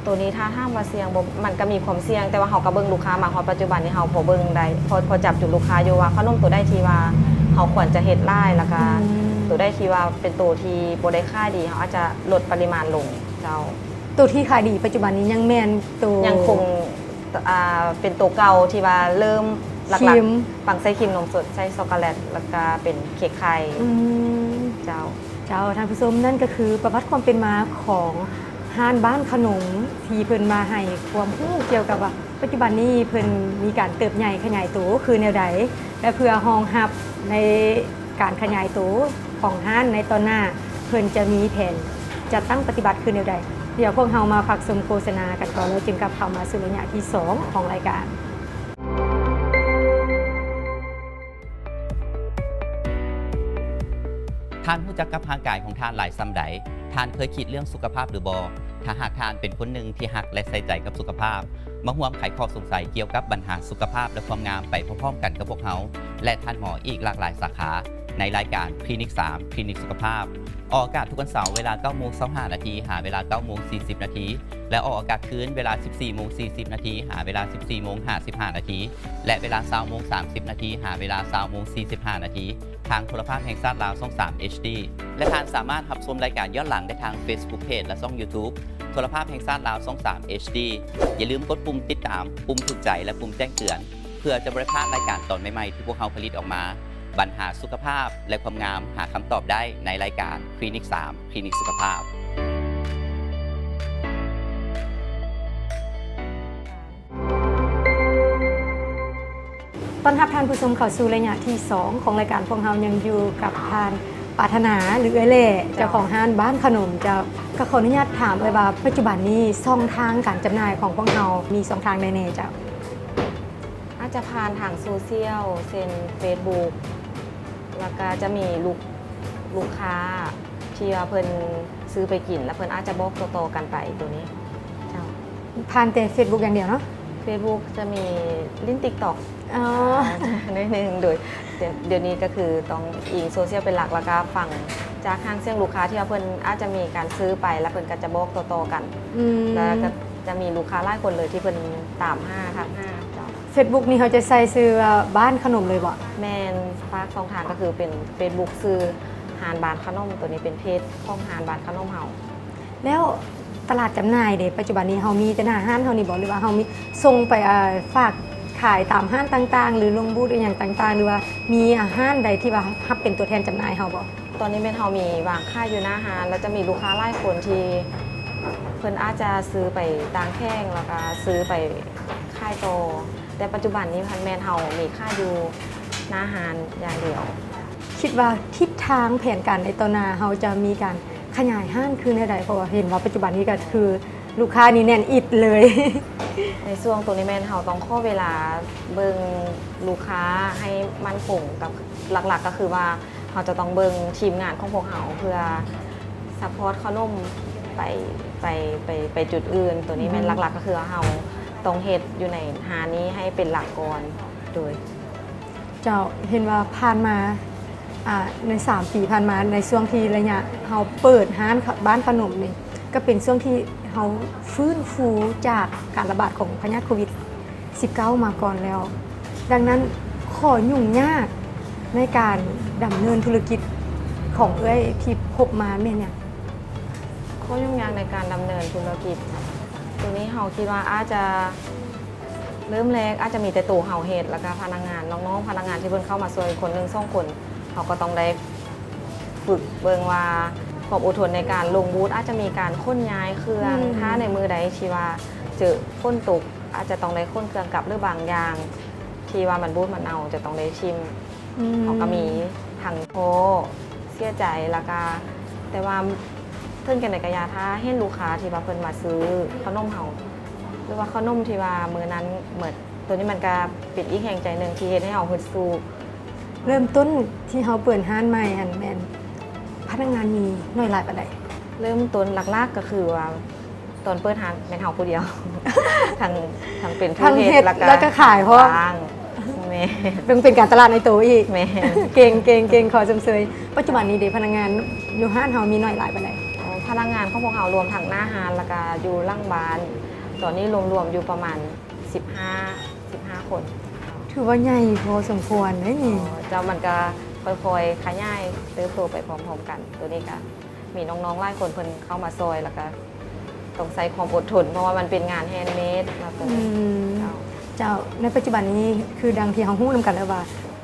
ໂຕນີ້ຖ້າຖາມວ່າສ່ຽງບໍ່ ມັນກໍມີຄວາມສ່ຽງ ແຕ່ວ່າເຮົາກໍເບິ່ງລູກຄ້າ ມາຮອດປັດຈຸບັນນີ້ ເຮົາພໍເບິ່ງໄດ້ ພໍ ພໍຈັບຈຸດລູກຄ້າຢູ່ວ່າ ຂະໜົມໂຕໃດທີ່ວ່າເຮົາຄວນຈະເຮັດຫຼາຍ ແລ້ວກໍ ອືມ ໂຕໃດທີ່ວ່າເປັນໂຕທີ່ບໍ່ໄດ້ຂາຍດີ ເຮົາອາດຈະລົດປະລິມານລົງ. ເຈົ້າ ໂຕທີ່ຂາຍດີປັດຈຸບັນນີ້ຍັງແມ່ນໂຕ ຍັງຄົງ ອ່າ ເປັນໂຕເກົ່າທີ່ວ່າເລີ່ມຫຼັກໆ ຄຣີມ ປັງໄສ້ຄຣີມນົມສົດ ໃສ່ຊັອກໂກແລັດ ແລ້ວກະເປັນເຄັກໄຂ່. ອືມ ເຈົ້າ ເຈົ້າ ທ່ານຜູ້ຊົມ ນັ້ນກໍຄືປະຫວັດຄວາມເປັນມາຂອງຮ້ານບ້ານຂະໜົມ ທີ່ເພິ່ນມາໃຫ້ຄວາມຮູ້ກ່ຽວກັບວ່າ ປັດຈຸບັນນີ້ເພິ່ນມີການເຕີບໃຫຍ່ຂະຫຍາຍໂຕຄືແນວໃດ ແລະ ເພື່ອຮອງຮັບໃນການຂະຫຍາຍໂຕຂອງຮ້ານໃນຕອນໜ້າ ເພິ່ນຈະມີແຜນຈັດຕັ້ງປະຕິບັດຄືແນວໃດ. ດຽວພວກເຮົາມາພັກຊົມໂຄສະນາກັນກ່ອນ ແລ້ວຈຶ່ງກັບເຂົ້າມາສູ່ໄລຍະທີສອງຂອງລາຍການ. ທ່ານຮູ້ຈັກກັບຮ່າງກາຍຂອງທ່ານຫຼາຍສ່ຳໃດ? ທ່ານເຄີຍຄິດເລື່ອງສຸຂະພາບຫຼືບໍ່? ຖ້າຫາກທ່ານເປັນຄົນໜຶ່ງທີ່ຮັກ ແລະ ໃສ່ໃຈກັບສຸຂະພາບ, ມາຮ່ວມໄຂຂໍ້ສົງໄສກ່ຽວກັບບັນຫາສຸຂະພາບ ແລະ ຄວາມງາມໄປພ້ອມໆກັນກັບພວກເຮົາ ແລະ ທ່ານໝໍອີກຫຼາກຫຼາຍສາຂາ ໃນລາຍການຄລີນິກສາມ ຄລີນິກສຸຂະພາບ. ອອກອາກາດທຸກວັນເສົາເວລາເກົ້າໂມງຊາວຫ້ານາທີ ຫາເວລາເກົ້າໂມງສີ່ສິບນາທີ ແລະ ອອກອາກາດຄືນເວລາສິບສີ່ໂມງສີ່ສິບນາທີ ຫາເວລາສິບສີ່ໂມງຫ້າສິບຫ້ານາທີ ແລະ ເວລາຊາວໂມງສາມສິບນາທີ ຫາເວລາຊາວໂມງສີ່ສິບຫ້ານາທີ ທາງໂທລະພາບແຫ່ງຊາດລາວ ຊ່ອງສາມ ເອັດດີ ແລະ ທ່ານສາມາດຮັບຊົມລາຍການຍ້ອນຫຼັງໄດ້ທາງ Facebook Page ແລະ ຊ່ອງ YouTube ໂທລະພາບແຫ່ງຊາດລາວ ຊ່ອງສາມ ເອັດດີ. ຢ່າລືມກົດປຸ່ມຕິດຕາມ, ປຸ່ມຖືກໃຈ ແລະ ປຸ່ມແຈ້ງເຕືອນ ເພື່ອຈະບໍ່ໄດ້ພາດລາຍການຕອນໃໝ່ໆທີ່ພວກເຮົາຜະລິດອອກມາ. ບັນຫາສຸຂະພາບ ແລະ ຄວາມງາມ ຫາຄຳຕອບໄດ້ໃນລາຍການຄລີນິກສາມ ຄລີນິກສຸຂະພາບ. ຕ້ອນຮັບທ່ານຜູ້ຊົມເຂົ້າສູ່ໄລຍະທີສອງຂອງລາຍການ. ພວກເຮົາຍັງຢູ່ກັບທ່ານປາດຖະໜາ ຫຼື ເອື້ອຍແຫຼ້ ເຈົ້າ ເຈົ້າຂອງຮ້ານບ້ານຂະໜົມ. ເຈົ້າ ກໍຂໍອະນຸຍາດຖາມເອື້ອຍວ່າ ປັດຈຸບັນນີ້ຊ່ອງທາງການຈຳໜ່າຍຂອງພວກເຮົາມີຊ່ອງທາງໃດແດ່ເຈົ້າ? ອາດຈະຜ່ານທາງໂຊຊຽວ ເຊັ່ນ ເຟສບຸກ ແລ້ວກະຈະມີລູກ ລູກຄ້າທີ່ວ່າເພິ່ນຊື້ໄປກິນ ແລ້ວເພິ່ນອາດຈະບອກຕໍ່ໆກັນໄປໂຕນີ້. ເຈົ້າ ຜ່ານແຕ່ເຟສບຸກຢ່າງດຽວເນາະ? ເຟສບຸກຈະມີຫຼິ້ນຕິກຕັອກ ອໍ ໜ້ອຍໜຶ່ງ. ໂດຍ ດຽວນີ້ກໍຄືຕ້ອງອີງໂຊຊຽວເປັນຫຼັກ ແລ້ວກະຟັງຈາກຫາງສຽງລູກຄ້າທີ່ວ່າເພິ່ນອາດຈະມີການຊື້ໄປ ແລ້ວເພິ່ນກໍຈະບອກຕໍ່ໆກັນ. ອືມ ແລ້ວກໍຈະມີລູກຄ້າຫຼາຍຄົນເລີຍທີ່ເພິ່ນຕາມຫາ ທັກຫາ. ເຈົ້າ ເຟສບຸກນີ້ເຮົາຈະໃສ່ຊື່ວ່າບ້ານຂະໜົມເລີຍບໍ່? ແມ່ນ, ຝາກຊ່ອງທາງກໍຄືເປັນເຟສບຸກຊື່ຮ້ານບ້ານຂະໜົມ, ໂຕນີ້ເປັນເພຈຂອງຮ້ານບ້ານຂະໜົມເຮົາ. ແລ້ວຕະຫຼາດຈຳໜ່າຍເດ ປັດຈຸບັນນີ້ເຮົາມີແຕ່ໜ້າຮ້ານເຮົານີ້ບໍ່ ຫຼືວ່າເຮົາມີສົ່ງໄປ ອ່າ ຝາກຂາຍຕາມຮ້ານຕ່າງໆ ຫຼືລົງບູດອີ່ຫຍັງຕ່າງໆ ຫຼືວ່າມີ ອ່າ ຮ້ານໃດທີ່ວ່າຮັບເປັນຕົວແທນຈຳໜ່າຍເຮົາບໍ່? ຕອນນີ້ແມ່ນເຮົາມີວາງຂາຍຢູ່ໜ້າຮ້ານ ແລ້ວຈະມີລູກຄ້າຫຼາຍຄົນທີ່ເພິ່ນອາດຈະຊື້ໄປຕ່າງແຂວງ ແລ້ວກະຊື້ໄປຂາຍຕໍ່, ແຕ່ປັດຈຸບັນນີ້ພັນແມ່ນເຮົາມີຂາຍຢູ່ໜ້າຮ້ານຢ່າງດຽວ. ຄິດວ່າທິດທາງແຜນການໃນຕໍ່ໜ້າເຮົາຈະມີການຂະຫຍາຍຮ້ານຄືແນວໃດ? ເພາະວ່າເຫັນວ່າປັດຈຸບັນນີ້ກໍຄືລູກຄ້ານີ້ແໜ້ນອິດເລີຍ. ໃນຊ່ວງໂຕນີ້ແມ່ນເຮົາຕ້ອງຂໍເວລາເບິ່ງລູກຄ້າໃຫ້ໝັ້ນຄົງ ກັບຫຼັກໆກໍຄືວ່າ ເຮົາຈະຕ້ອງເບິ່ງທີມງານຂອງພວກເຮົາເພື່ອຊັບພອດເຂົ້າໜົມ ໄປ ໄປ ໄປ ໄປຈຸດອື່ນ. ໂຕນີ້ແມ່ນ ອືຮຶ ຫຼັກໆ ກໍຄືວ່າເຮົາຕ້ອງເຮັດຢູ່ໃນຮ້ານນີ້ໃຫ້ເປັນຫຼັກກ່ອນ. ໂດຍ ເຈົ້າ ເຫັນວ່າຜ່ານມາ ອ່າ ໃນສາມປີຜ່ານມາ ໃນຊ່ວງທີ່ໄລຍະເຮົາເປີດຮ້ານ ບ້ານຂະໜົມນີ້ ກໍເປັນຊ່ວງທີ່ເຮົາຟື້ນຟູຈາກການລະບາດຂອງພະຍາດໂຄວິດສິບເກົ້າມາກ່ອນແລ້ວ. ດັ່ງນັ້ນ ຂໍ້ຫຍຸ້ງຍາກໃນການດຳເນີນທຸລະກິດຂອງເອື້ອຍທີ່ພົບມາແມ່ນຫຍັງ? ຂໍ້ຫຍຸ້ງຍາກໃນການດຳເນີນທຸລະກິດ ໂຕນີ້ເຮົາຄິດວ່າອາດຈະ ເລີ່ມແລກອາດຈະມີແຕ່ໂຕເຮົາເຮັດ ແລ້ວກະພະນັກງານ ນ້ອງໆ ພະນັກງານທີ່ເພິ່ນເຂົ້າມາຊ່ວຍຄົນໜຶ່ງສອງຄົນ ເຮົາກໍຕ້ອງໄດ້ຝຶກເບິ່ງວ່າຄວາມອົດທົນໃນການລົງບູດ ອາດຈະມີການຂົນຍ້າຍເຄື່ອງ ອືມ ຖ້າໃນມື້ໃດທີ່ວ່າເຈີຝົນຕົກ ອາດຈະຕ້ອງໄດ້ຂົນເຄື່ອງກັບ ຫຼືບາງຢ່າງທີ່ວ່າມັນບູດມັນເນົ່າ ຈະຕ້ອງໄດ້ຖິ້ມ. ອືມ ເຮົາກໍມີທັງທໍ້ ເສຍໃຈ ແລ້ວກະ ແຕ່ວ່າເຖິງຈັ່ງໃດກໍຢ່າ ຖ້າເຫັນລູກຄ້າທີ່ວ່າເພິ່ນມາຊື້ຂະໜົມເຮົາ ຫຼືວ່າຂະໜົມທີ່ວ່າມື້ນັ້ນໝົດ ໂຕນີ້ມັນກະເປັນອີກແຮງໃຈໜຶ່ງທີ່ເຮັດໃຫ້ເຮົາຮຶດສູ້. ເລີ່ມຕົ້ນທີ່ເຮົາເປີດຮ້ານໃໝ່ຫັ້ນແມ່ນພະນັກງານມີໜ້ອຍຫຼາຍປານໃດ? ເລີ່ມຕົ້ນຫຼັກໆ ກໍຄືວ່າ ຕອນເປີດຮ້ານແມ່ນເຮົາຜູ້ດຽວ ທັງ ທັງເປັນຜູ້ເຮັດ ເຮັດ ແລ້ວກໍ ແລ້ວກໍຂາຍພ້ອມ ແມ່ນ ເປັນ ເປັນການຕະຫຼາດໃນໂຕອີກ. ແມ່ນ ເກັ່ງ ເກັ່ງ ເກັ່ງ ຂໍຊົມເຊີຍ. ປັດຈຸບັນນີ້ເດ ພະນັກງານຢູ່ຮ້ານເຮົາມີໜ້ອຍຫຼາຍປານໃດ? ອໍ ພະນັກງານຂອງພວກເຮົາລວມທັງໜ້າຮ້ານ ແລ້ວກໍຢູ່ຫຼັງບ້ານ ຕອນນີ້ລວມໆ ຢູ່ປະມານສິບຫ້າ ສິບຫ້າຄົນ. ຖືວ່າໃຫຍ່ພໍສົມຄວນເດ້ນີ້. ອໍ ເຈົ້າ ມັນກໍຄ່ອຍໆຂະຫຍາຍເຕີບໂຕໄປພ້ອມໆກັນ. ໂຕນີ້ກໍ ມີນ້ອງໆຫຼາຍຄົນເພິ່ນເຂົ້າມາຊ່ອຍ ແລ້ວກະຕ້ອງໃຊ້ຄວາມອົດທົນ ເພາະວ່າມັນເປັນງານແຮນເມດເນາະ. ອືມ ເຈົ້າ ເຈົ້າ ໃນປັດຈຸບັນນີ້ ຄືດັ່ງທີ່ເຮົາຮູ້ນຳກັນແລ້ວວ່າ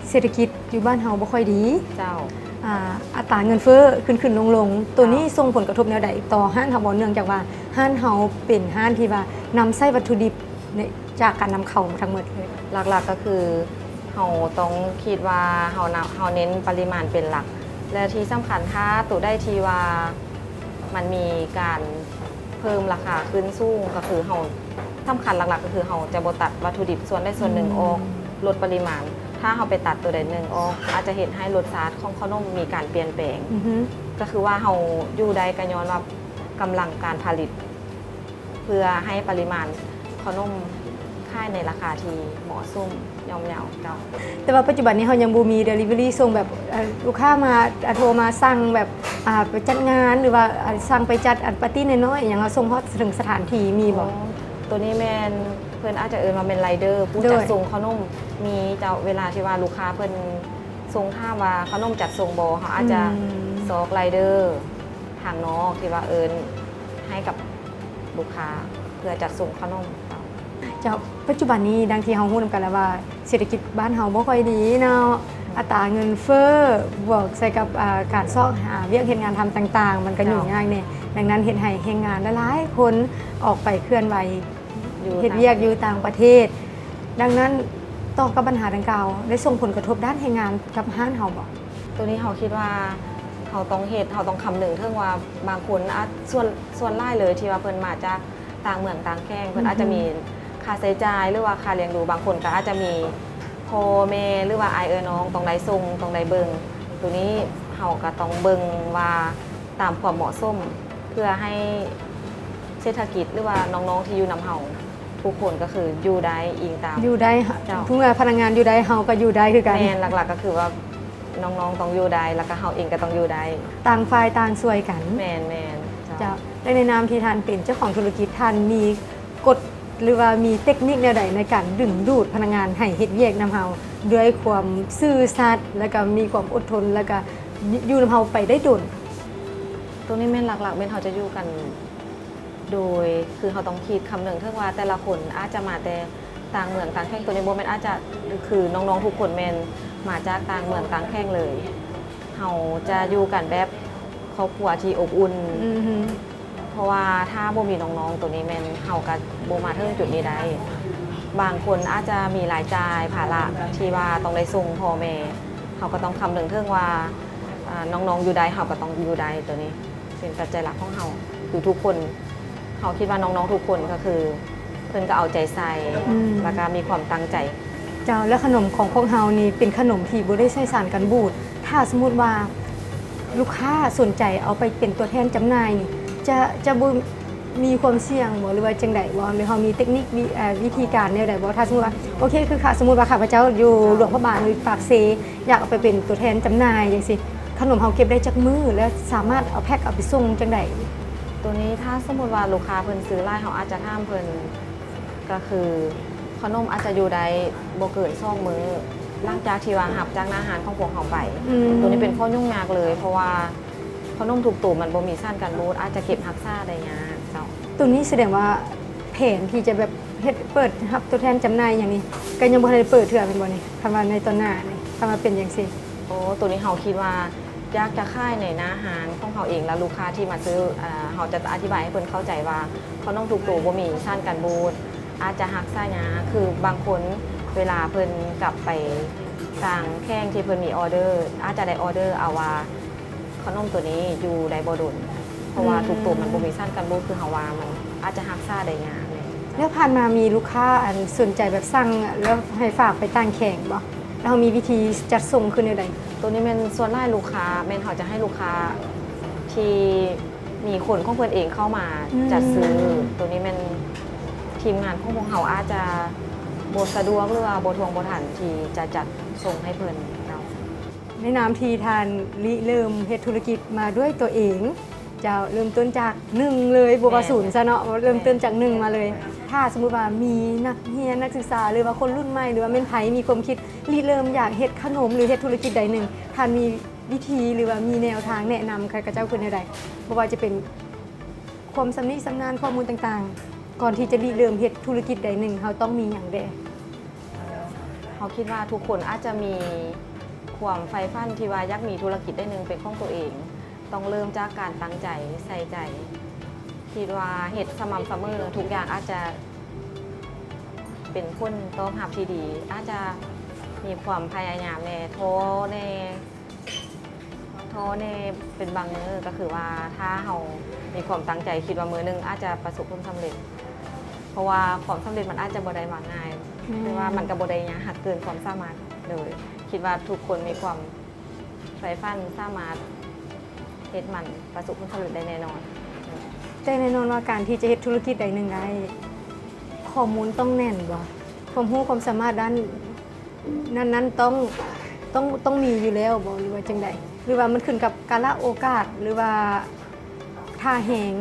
ເສດຖະກິດຢູ່ບ້ານເຮົາບໍ່ຄ່ອຍດີ. ເຈົ້າ ອ່າ ອັດຕາເງິນເຟີ້ຂຶ້ນໆລົງໆ ໂຕນີ້ ເຈົ້າ ສົ່ງຜົນກະທົບແນວໃດຕໍ່ຮ້ານເຮົາບໍ່? ເນື່ອງຈາກວ່າຮ້ານເຮົາເປັນຮ້ານທີ່ວ່ານຳໃຊ້ວັດຖຸດິບ ໃນ ຈາກການນຳເຂົ້າທັງໝົດເລີຍ. ຫຼັກໆກໍຄືເຮົາຕ້ອງຄິດວ່າເຮົານຳ ເຮົາເນັ້ນປະລິມານເປັນຫຼັກ ແລະທີ່ສຳຄັນ ຖ້າໂຕໃດທີ່ວ່າມັນມີການເພີ່ມລາຄາຂຶ້ນສູງ ກໍຄືເຮົາ ສຳຄັນຫຼັກໆກໍຄືເຮົາຈະບໍ່ຕັດວັດຖຸດິບສ່ວນໃດສ່ວນໜຶ່ງອອກ ອືມ ລົດປະລິມານ. ຖ້າເຮົາໄປຕັດໂຕໃດໜຶ່ງອອກ ອາດຈະເຮັດໃຫ້ລົດຊາດຂອງຂະໜົມມີການປ່ຽນແປງ. ອືຮຶ ກໍຄືວ່າເຮົາຢູ່ໄດ້ກໍຍ້ອນວ່າກຳລັງການຜະລິດ ເພື່ອໃຫ້ປະລິມານຂະໜົມຂາຍໃນລາຄາທີ່ເໝາະສົມ ຍ່ອມເຍົາ. ເຈົ້າ ແຕ່ວ່າປັດຈຸບັນນີ້ເຮົາຍັງບໍ່ມີເດລິເວີຣີສົ່ງແບບ ເອີ ລູກຄ້າມາ ອ່າ ໂທມາສັ່ງແບບ ອ່າ ໄປຈັດງານ ຫຼືວ່າ ອ່າ ສັ່ງໄປຈັດ ອ່າ ປາຕີ້ນ້ອຍໆຫຍັງ ເຮົາສົ່ງຮອດເຖິງສະຖານທີ່ມີບໍ່? ອໍ ໂຕນີ້ແມ່ນ ເພິ່ນອາດຈະເອີ້ນວ່າແມ່ນໄລເດີ ຜູ້ ໂດຍ ຈັດສົ່ງຂະໜົມ. ມີເຈົ້າ ເວລາທີ່ວ່າລູກຄ້າເພິ່ນສົ່ງຖາມວ່າຂະໜົມຈັດສົ່ງບໍ່ ເຮົາອາດຈະ ອືມ ຊອກໄລເດີ ທາງນອກທີ່ວ່າເອີ້ນໃຫ້ກັບລູກຄ້າເພື່ອຈັດສົ່ງຂະໜົມ. ເຈົ້າ ເຈົ້າ ປັດຈຸບັນນີ້ ດັ່ງທີ່ເຮົາຮູ້ນຳກັນແລ້ວວ່າ ເສດຖະກິດບ້ານເຮົາບໍ່ຄ່ອຍດີເນາະ ອືມ ອັດຕາເງິນເຟີ້ ບວກໃສ່ກັບ ອ່າ ການຊອກຫາວຽກເຮັດງານທຳຕ່າງໆ ມັນກໍຫຍຸ້ງຍາກແດ່. ເຈົ້າ ດັ່ງນັ້ນເຮັດໃຫ້ແຮງງານຫຼາຍໆຄົນອອກໄປເຄື່ອນໄຫວ ຢູ່ ເຮັດວຽກຢູ່ຕ່າງປະເທດ. ດັ່ງນັ້ນ ຕໍ່ກັບບັນຫາດັ່ງກ່າວ ໄດ້ສົ່ງຜົນກະທົບດ້ານແຮງງານກັບຮ້ານເຮົາບໍ່? ໂຕນີ້ເຮົາຄິດວ່າເຮົາຕ້ອງເຮັດ ເຮົາຕ້ອງຄຳນຶງເຖິງວ່າບາງຄົນອາດ ສ່ວນ ສ່ວນຫຼາຍເລີຍທີ່ວ່າເພິ່ນມາຈາກຕ່າງເມືອງຕ່າງແຂວງ ເພິ່ນ ອືຮຶ ອາດຈະມີຄ່າໃຊ້ຈ່າຍ ຫຼືວ່າຄ່າລ້ຽງດູ ບາງຄົນກໍອາດຈະມີພໍ່ແມ່ ຫຼືວ່າອ້າຍເອື້ອຍນ້ອງຕ້ອງໄດ້ສົ່ງ ຕ້ອງໄດ້ເບິ່ງ. ໂຕນີ້ເຮົາກໍຕ້ອງເບິ່ງວ່າຕາມຄວາມເໝາະສົມ ເພື່ອໃຫ້ເສດຖະກິດ ຫຼືວ່ານ້ອງໆທີ່ຢູ່ນຳເຮົາ ທຸກຄົນກໍຄືຢູ່ໄດ້ອີງຕາມ ຢູ່ໄດ້ ເຈົ້າ ເມື່ອພະນັກງານຢູ່ໄດ້ ເຮົາກໍຢູ່ໄດ້ຄືກັນ. ແມ່ນ ຫຼັກໆກໍຄືວ່ານ້ອງໆຕ້ອງຢູ່ໄດ້ ແລ້ວກໍເຮົາເອງກໍຕ້ອງຢູ່ໄດ້ ຕ່າງຝ່າຍຕ່າງຊ່ວຍກັນ. ແມ່ນໆ ເຈົ້າ ເຈົ້າ ແລະໃນນາມທີ່ທ່ານເປັນເຈົ້າຂອງທຸລະກິດ ທ່ານມີກົດ ຫຼືວ່າມີເຕັກນິກແນວໃດໃນການດຶງດູດພະນັກງານໃຫ້ເຮັດວຽກນຳເຮົາ ດ້ວຍຄວາມຊື່ສັດ ແລ້ວກໍມີຄວາມອົດທົນ ແລ້ວກໍຢູ່ນຳເຮົາໄປໄດ້ດົນ? ໂຕນີ້ແມ່ນຫຼັກໆ ແມ່ນເຮົາຈະຢູ່ກັນ ໂດຍ ຄືເຮົາຕ້ອງຄິດຄຳນຶງເຖິງວ່າແຕ່ລະຄົນອາດຈະມາແຕ່ຕ່າງເມືອງຕ່າງແຂວງ ໂຕນີ້ບໍ່ແມ່ນອາດຈະ ຄືນ້ອງໆທຸກຄົນແມ່ນມາຈາກຕ່າງເມືອງຕ່າງແຂວງເລີຍ. ເຮົາຈະຢູ່ກັນແບບຄອບຄົວທີ່ອົບອຸ່ນ ອືຮຶ ເພາະວ່າຖ້າບໍ່ມີນ້ອງໆ ໂຕນີ້ແມ່ນເຮົາກໍບໍ່ມາເຖິງຈຸດນີ້ໄດ້. ບາງຄົນອາດຈະມີລາຍຈ່າຍ ພາລະທີ່ວ່າຕ້ອງໄດ້ສົ່ງພໍ່ແມ່ ເຮົາກໍຕ້ອງຄຳນຶງເຖິງວ່າ ອາ ນ້ອງໆຢູ່ໄດ້ ເຮົາກໍຕ້ອງຢູ່ໄດ້ ໂຕນີ້ ເປັນປັດໄຈຫຼັກຂອງເຮົາ ຄືທຸກຄົນ ເຮົາຄິດວ່ານ້ອງໆທຸກຄົນກໍຄືເພິ່ນກໍເອົາໃຈໃສ່ ອືມ ແລ້ວກໍມີຄວາມຕັ້ງໃຈ. ເຈົ້າ ແລ້ວຂະໜົມຂອງພວກເຮົານີ້ເປັນຂະໜົມທີ່ບໍ່ໄດ້ໃຊ້ສານກັນບູດ. ຖ້າສົມມຸດວ່າລູກຄ້າສົນໃຈເອົາໄປເປັນຕົວແທນຈຳໜ່າຍນີ້ ຈະ ຈະບໍ່ມີຄວາມສ່ຽງບໍ່ ຫຼືວ່າຈັ່ງໃດບໍ່ ຫຼືເຮົາມີເຕັກນິກ ວິ ເອີ່ ວິທີການແນວໃດບໍ່ ຖ້າສົມມຸດວ່າ ໂອເຄ ຄືຂ້າ ສົມມຸດວ່າຂ້າພະເຈົ້າຢູ່ ເຈົ້າ ຫຼວງພະບາງ ຫຼືປາກເຊ ຢາກເອົາໄປເປັນຕົວແທນຈຳໜ່າຍຈັ່ງຊີ້ ຂະໜົມເຮົາເກັບໄດ້ຈັກມື້ ແລ້ວສາມາດເອົາແພັກເອົາໄປສົ່ງຈັ່ງໃດ? ໂຕນີ້ຖ້າສົມມຸດວ່າລູກຄ້າເພິ່ນຊື້ຫຼາຍ ເຮົາອາດຈະຖາມເພິ່ນ ກໍຄືຂະໜົມອາດຈະຢູ່ໄດ້ບໍ່ເກີນສອງມື້ ຫຼັງຈາກທີ່ວ່າຮັບຈາກໜ້າຮ້ານຂອງພວກເຮົາໄປ. ອືມ ໂຕນີ້ເປັນຂໍ້ຫຍຸ້ງຍາກເລີຍ ເພາະວ່າຂະໜົມທຸກໂຕມັນບໍ່ມີສານກັນບູດ ອາດຈະເກັບຮັກສາໄດ້ຍາກເຈົ້າ. ໂຕນີ້ສະແດງວ່າແຜນທີ່ຈະແບບເຮັດ ເປີດຮັບຕົວແທນຈຳໜ່າຍຫຍັງນີ້ ກໍຍັງບໍ່ທັນໄດ້ເປີດເທື່ອແມ່ນບໍ່ນີ້? ຄັນວ່າໃນຕອນໜ້ານີ້ ຄັນວ່າເປັນຈັ່ງຊີ້. ໂອ້ ໂຕນີ້ເຮົາຄິດວ່າ ຢາກຈະຂາຍໃນໜ້າຮ້ານຂອງເຮົາເອງ ແລະ ລູກຄ້າທີ່ມາຊື້ ເຮົາຈະອະທິບາຍໃຫ້ເພິ່ນເຂົ້າໃຈວ່າ ຂະໜົມທຸກໂຕບໍ່ມີສານກັນບູດ ອາດຈະຮັກສາຍາກ ຄືບາງຄົນເວລາເພິ່ນກັບໄປຕ່າງແຂວງທີ່ເພິ່ນມີອໍເດີ ອາດຈະໄດ້ອໍເດີເອົາວ່າ ຂະໜົມໂຕນີ້ຢູ່ໄດ້ບໍ່ດົນ ເພາະວ່າ ອືມ ທຸກໂຕມັນບໍ່ມີສານກັນບູດ ຄືເຮົາວ່າ ມັນອາດຈະຮັກສາໄດ້ຍາກແດ່. ແລ້ວຜ່ານມາມີລູກຄ້າ ອັນ ສົນໃຈແບບສັ່ງແລ້ວໃຫ້ຝາກໄປຕ່າງແຂວງບໍ່? ແລ້ວເຮົາມີວິທີຈັດສົ່ງຄືແນວໃດ? ໂຕນີ້ແມ່ນສ່ວນຫຼາຍລູກຄ້າ ແມ່ນເຮົາຈະໃຫ້ລູກຄ້າທີ່ມີຄົນຂອງເພິ່ນເອງເຂົ້າມາ ອືມ ຈັດຊື້. ໂຕນີ້ແມ່ນທີມງານຂອງພວກເຮົາອາດຈະບໍ່ສະດວກ ຫຼືວ່າບໍ່ທ່ວງບໍ່ທັນທີ່ຈະຈັດສົ່ງໃຫ້ເພິ່ນເນາະ. ໃນນາມທີ່ທ່ານລິເລີ່ມເຮັດທຸລະກິດມາດ້ວຍຕົວເອງ ເຈົ້າ ເລີ່ມຕົ້ນຈາກໜຶ່ງເລີຍ ບໍ່ວ່າ ແມ່ນ ສູນຊະເນາະ ເລີ່ມ ແມ່ນ ຕົ້ນຈາກໜຶ່ງມາເລີຍ. ຖ້າສົມມຸດວ່າມີນັກຮຽນ ນັກສຶກສາ ຫຼືວ່າຄົນລຸ້ນໃໝ່ ຫຼືວ່າແມ່ນໃຜມີຄວາມຄິດລິເລີ່ມຢາກເຮັດຂະໜົມ ຫຼືເຮັດທຸລະກິດໃດໜຶ່ງ ທ່ານມີວິທີ ຫຼືວ່າມີແນວທາງແນະນຳໃຫ້ເຂົາເຈົ້າຄືແນວໃດ? ບໍ່ວ່າຈະເປັນຄວາມຊຳນິຊຳນານ ຂໍ້ມູນຕ່າງໆ ກ່ອນທີ່ຈະລິເລີ່ມເຮັດທຸລະກິດໃດໜຶ່ງ ເຮົາຕ້ອງມີຫຍັງແດ່? ເຮົາຄິດວ່າທຸກຄົນອາດຈະມີຄວາມໃຝ່ຝັນທີ່ວ່າຢາກມີທຸລະກິດໃດໜຶ່ງເປັນຂອງຕົວເອງ. ຕ້ອງເລີ່ມຈາກການຕັ້ງໃຈ, ໃສ່ໃຈ. ຄິດວ່າເຮັດສະໝ່ຳສະເໝີ ທຸກຢ່າງອາດຈະເປັນຜົນຕອບຮັບທີ່ດີ. ອາດຈະມີຄວາມພະຍາຍາມແດ່, ທໍ້ແດ່, ທໍ້ແດ່ເປັນບາງມື້. ກໍຄືວ່າຖ້າເຮົາມີຄວາມຕັ້ງໃຈ, ຄິດວ່າມື້ໜຶ່ງອາດຈະປະສົບຜົນສຳເລັດ. ເພາະວ່າຄວາມສຳເລັດມັນອາດຈະບໍ່ໄດ້ມາງ່າຍ, ແມ່ນ. ແຕ່ວ່າມັນກໍບໍ່ໄດ້ຍາກເກີນຄວາມສາມາດ. ໂດຍ ຄິດວ່າທຸກຄົນມີຄວາມ ໃຝ່ຝັນສາມາດເຮັດມັນປະສົບຜົນສຳເລັດໄດ້ແນ່ນອນ. ແຕ່ແນ່ນອນວ່າການທີ່ຈະເຮັດທຸລະກິດໃດໜຶ່ງໄດ້ ຂໍ້ມູນຕ້ອງແໜ້ນບໍ່? ຄວາມຮູ້ຄວາມສາມາດດ້ານນັ້ນໆ ຕ້ອງ ຕ້ອງ ຕ້ອງມີຢູ່ແລ້ວບໍ່ ຫຼືວ່າຈັ່ງໃດ? ຫຼືວ່າມັນຂຶ້ນກັບກາລະໂອກາດ ຫຼືວ່າທ່າແຮງ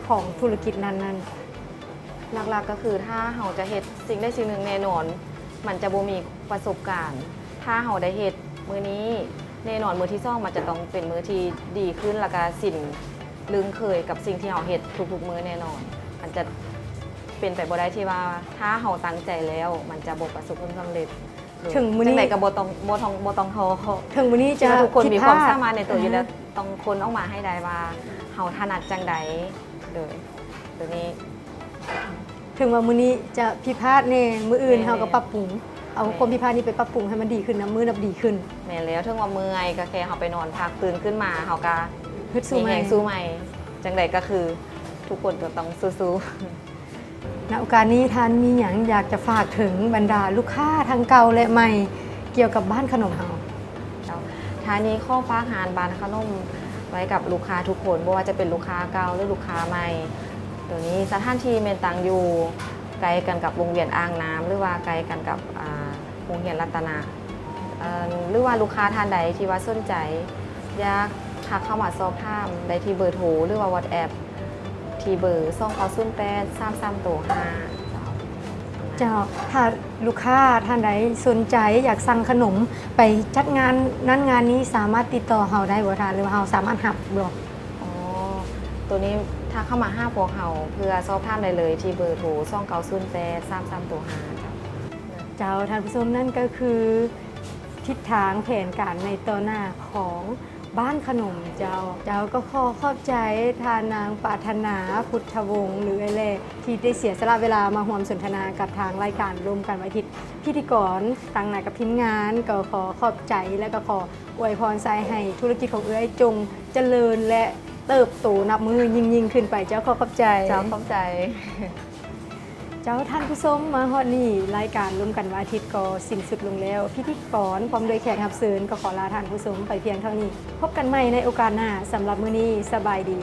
ຂອງທຸລະກິດນັ້ນໆ? ຫຼັກໆ ກໍຄືຖ້າເຮົາຈະເຮັດສິ່ງໃດສິ່ງໜຶ່ງແນ່ນອນ ມັນຈະບໍ່ມີປະສົບການ. ຖ້າເຮົາໄດ້ເຮັດມື້ນີ້ ແນ່ນອນມື້ທີສອງມັນຈະຕ້ອງເປັນມື້ທີ່ດີຂຶ້ນ ແລ້ວກະຊິນລຶ້ງເຄີຍກັບສິ່ງທີ່ເຮົາເຮັດທຸກໆມື້ແນ່ນອນ. ມັນຈະເປັນໄປບໍ່ໄດ້ທີ່ວ່າ ຖ້າເຮົາຕັ້ງໃຈແລ້ວ ມັນຈະບໍ່ປະສົບຜົນສຳເລັດ. ເຖິງມື້ນີ້ ຈັ່ງໃດກໍບໍ່ຕ້ອງ ບໍ່ຕ້ອງ ບໍ່ຕ້ອງທໍ້. ເຖິງມື້ນີ້ຈະ ຄິດວ່າທຸກຄົນມີຄວາມ ຜິດພາດ ສາມາດໃນຕົວຢູ່ແລ້ວ. ອືມ ຕ້ອງຄົ້ນອອກມາໃຫ້ໄດ້ວ່າເຮົາຖະໜັດຈັ່ງໃດ. ໂດຍ ໂຕນີ້ ເຖິງວ່າມື້ນີ້ຈະຜິດພາດແດ່ ມື້ອື່ນ ແມ່ນ ເຮົາກໍປັບປຸງ ເອົາ ແມ່ນ ຄວາມຜິດພາດນີ້ໄປປັບປຸງໃຫ້ມັນດີຂຶ້ນ ນັບມື້ນັບດີຂຶ້ນ. ແມ່ນແລ້ວ ເຖິງວ່າເມື່ອຍກໍແຄ່ເຮົາໄປນອນພັກ ຕື່ນຂຶ້ນມາເຮົາກໍ ຮຶດສູ້ໃໝ່ ມີແຮງສູ້ໃໝ່. ຈັ່ງໃດກໍຄືທຸກຄົນກໍຕ້ອງສູ້ໆ. ນະໂອກາດນີ້ທ່ານມີຫຍັງຢາກຈະຝາກເຖິງບັນດາລູກຄ້າທັງເກົ່າ ແລະ ໃໝ່ ກ່ຽວກັບບ້ານຂະໜົມເຮົາ? ເຈົ້າ ທ້າຍນີ້ຂໍຝາກຮ້ານບ້ານຂະໜົມໄວ້ກັບລູກຄ້າທຸກຄົນ ບໍ່ວ່າຈະເປັນລູກຄ້າເກົ່າ ຫຼື ລູກຄ້າໃໝ່. ໂຕນີ້ສະຖານທີ່ແມ່ນຕັ້ງຢູ່ໃກ້ກັນກັບວົງວຽນອ່າງນ້ຳ ຫຼືວ່າໃກ້ກັນກັບ ອ່າ ໂຮງຮຽນລັດຕະນະ ເອີ່ ຫຼືວ່າລູກຄ້າທ່ານໃດທີ່ວ່າສົນໃຈ ຢາກທັກເຂົ້າມາສອບຖາມໄດ້ທີ່ເບີໂທ ຫຼືວ່າວັອດແອັບ ທີ່ເບີ ສອງເກົ້າສູນແປດ ສາມສາມໂຕຫ້າ. ເຈົ້າ ເຈົ້າ ຖ້າລູກຄ້າທ່ານໃດສົນໃຈຢາກສັ່ງຂະໜົມໄປຈັດງານນັ້ນງານນີ້ ສາມາດຕິດຕໍ່ເຮົາໄດ້ບໍ່ທ່ານ ຫຼືວ່າເຮົາສາມາດຮັບບໍ່? ອໍ ໂຕນີ້ທັກເຂົ້າມາຫາພວກເຮົາເພື່ອສອບຖາມໄດ້ເລີຍ ທີ່ເບີໂທ ສອງເກົ້າສູນແປດ ສາມສາມໂຕຫ້າ. ເຈົ້າ ເຈົ້າ ທ່ານຜູ້ຊົມ ນັ້ນກໍຄືທິດທາງແຜນການໃນຕໍ່ໜ້າຂອງ ບ້ານຂະໜົມເຈົ້າ. ເຈົ້າ ກໍຂໍຂອບໃຈທ່ານນາງປາດຖະໜາ ພຸດທະວົງ ຫຼື ເອື້ອຍແຫຼ ທີ່ໄດ້ເສຍສະຫຼະເວລາມາຮ່ວມສົນທະນາກັບທາງລາຍການລົມກັນວັນອາທິດ. ພິທີກອນ ຕາງໜ້າກັບທີມງານ ກໍຂໍຂອບໃຈ ແລະ ກໍຂໍອວຍພອນໃສ່ໃຫ້ທຸລະກິດຂອງເອື້ອຍຈົ່ງຈະເລີນ ແລະ ເຕີບໂຕນັບມື້ຍິ່ງໆຂຶ້ນໄປ. ເຈົ້າ ຂໍຂອບໃຈ. ເຈົ້າ ຂອບໃຈ. ເຈົ້າ ທ່ານຜູ້ຊົມ ມາຮອດນີ້ ລາຍການລົມກັນວັນອາທິດກໍສິ້ນສຸດລົງແລ້ວ. ພິທີກອນພ້ອມດ້ວຍແຂກຮັບເຊີນກໍຂໍລາທ່ານຜູ້ຊົມໄປພຽງເທົ່ານີ້. ພົບກັນໃໝ່ໃນໂອກາດໜ້າ. ສຳລັບມື້ນີ້ ສະບາຍດີ.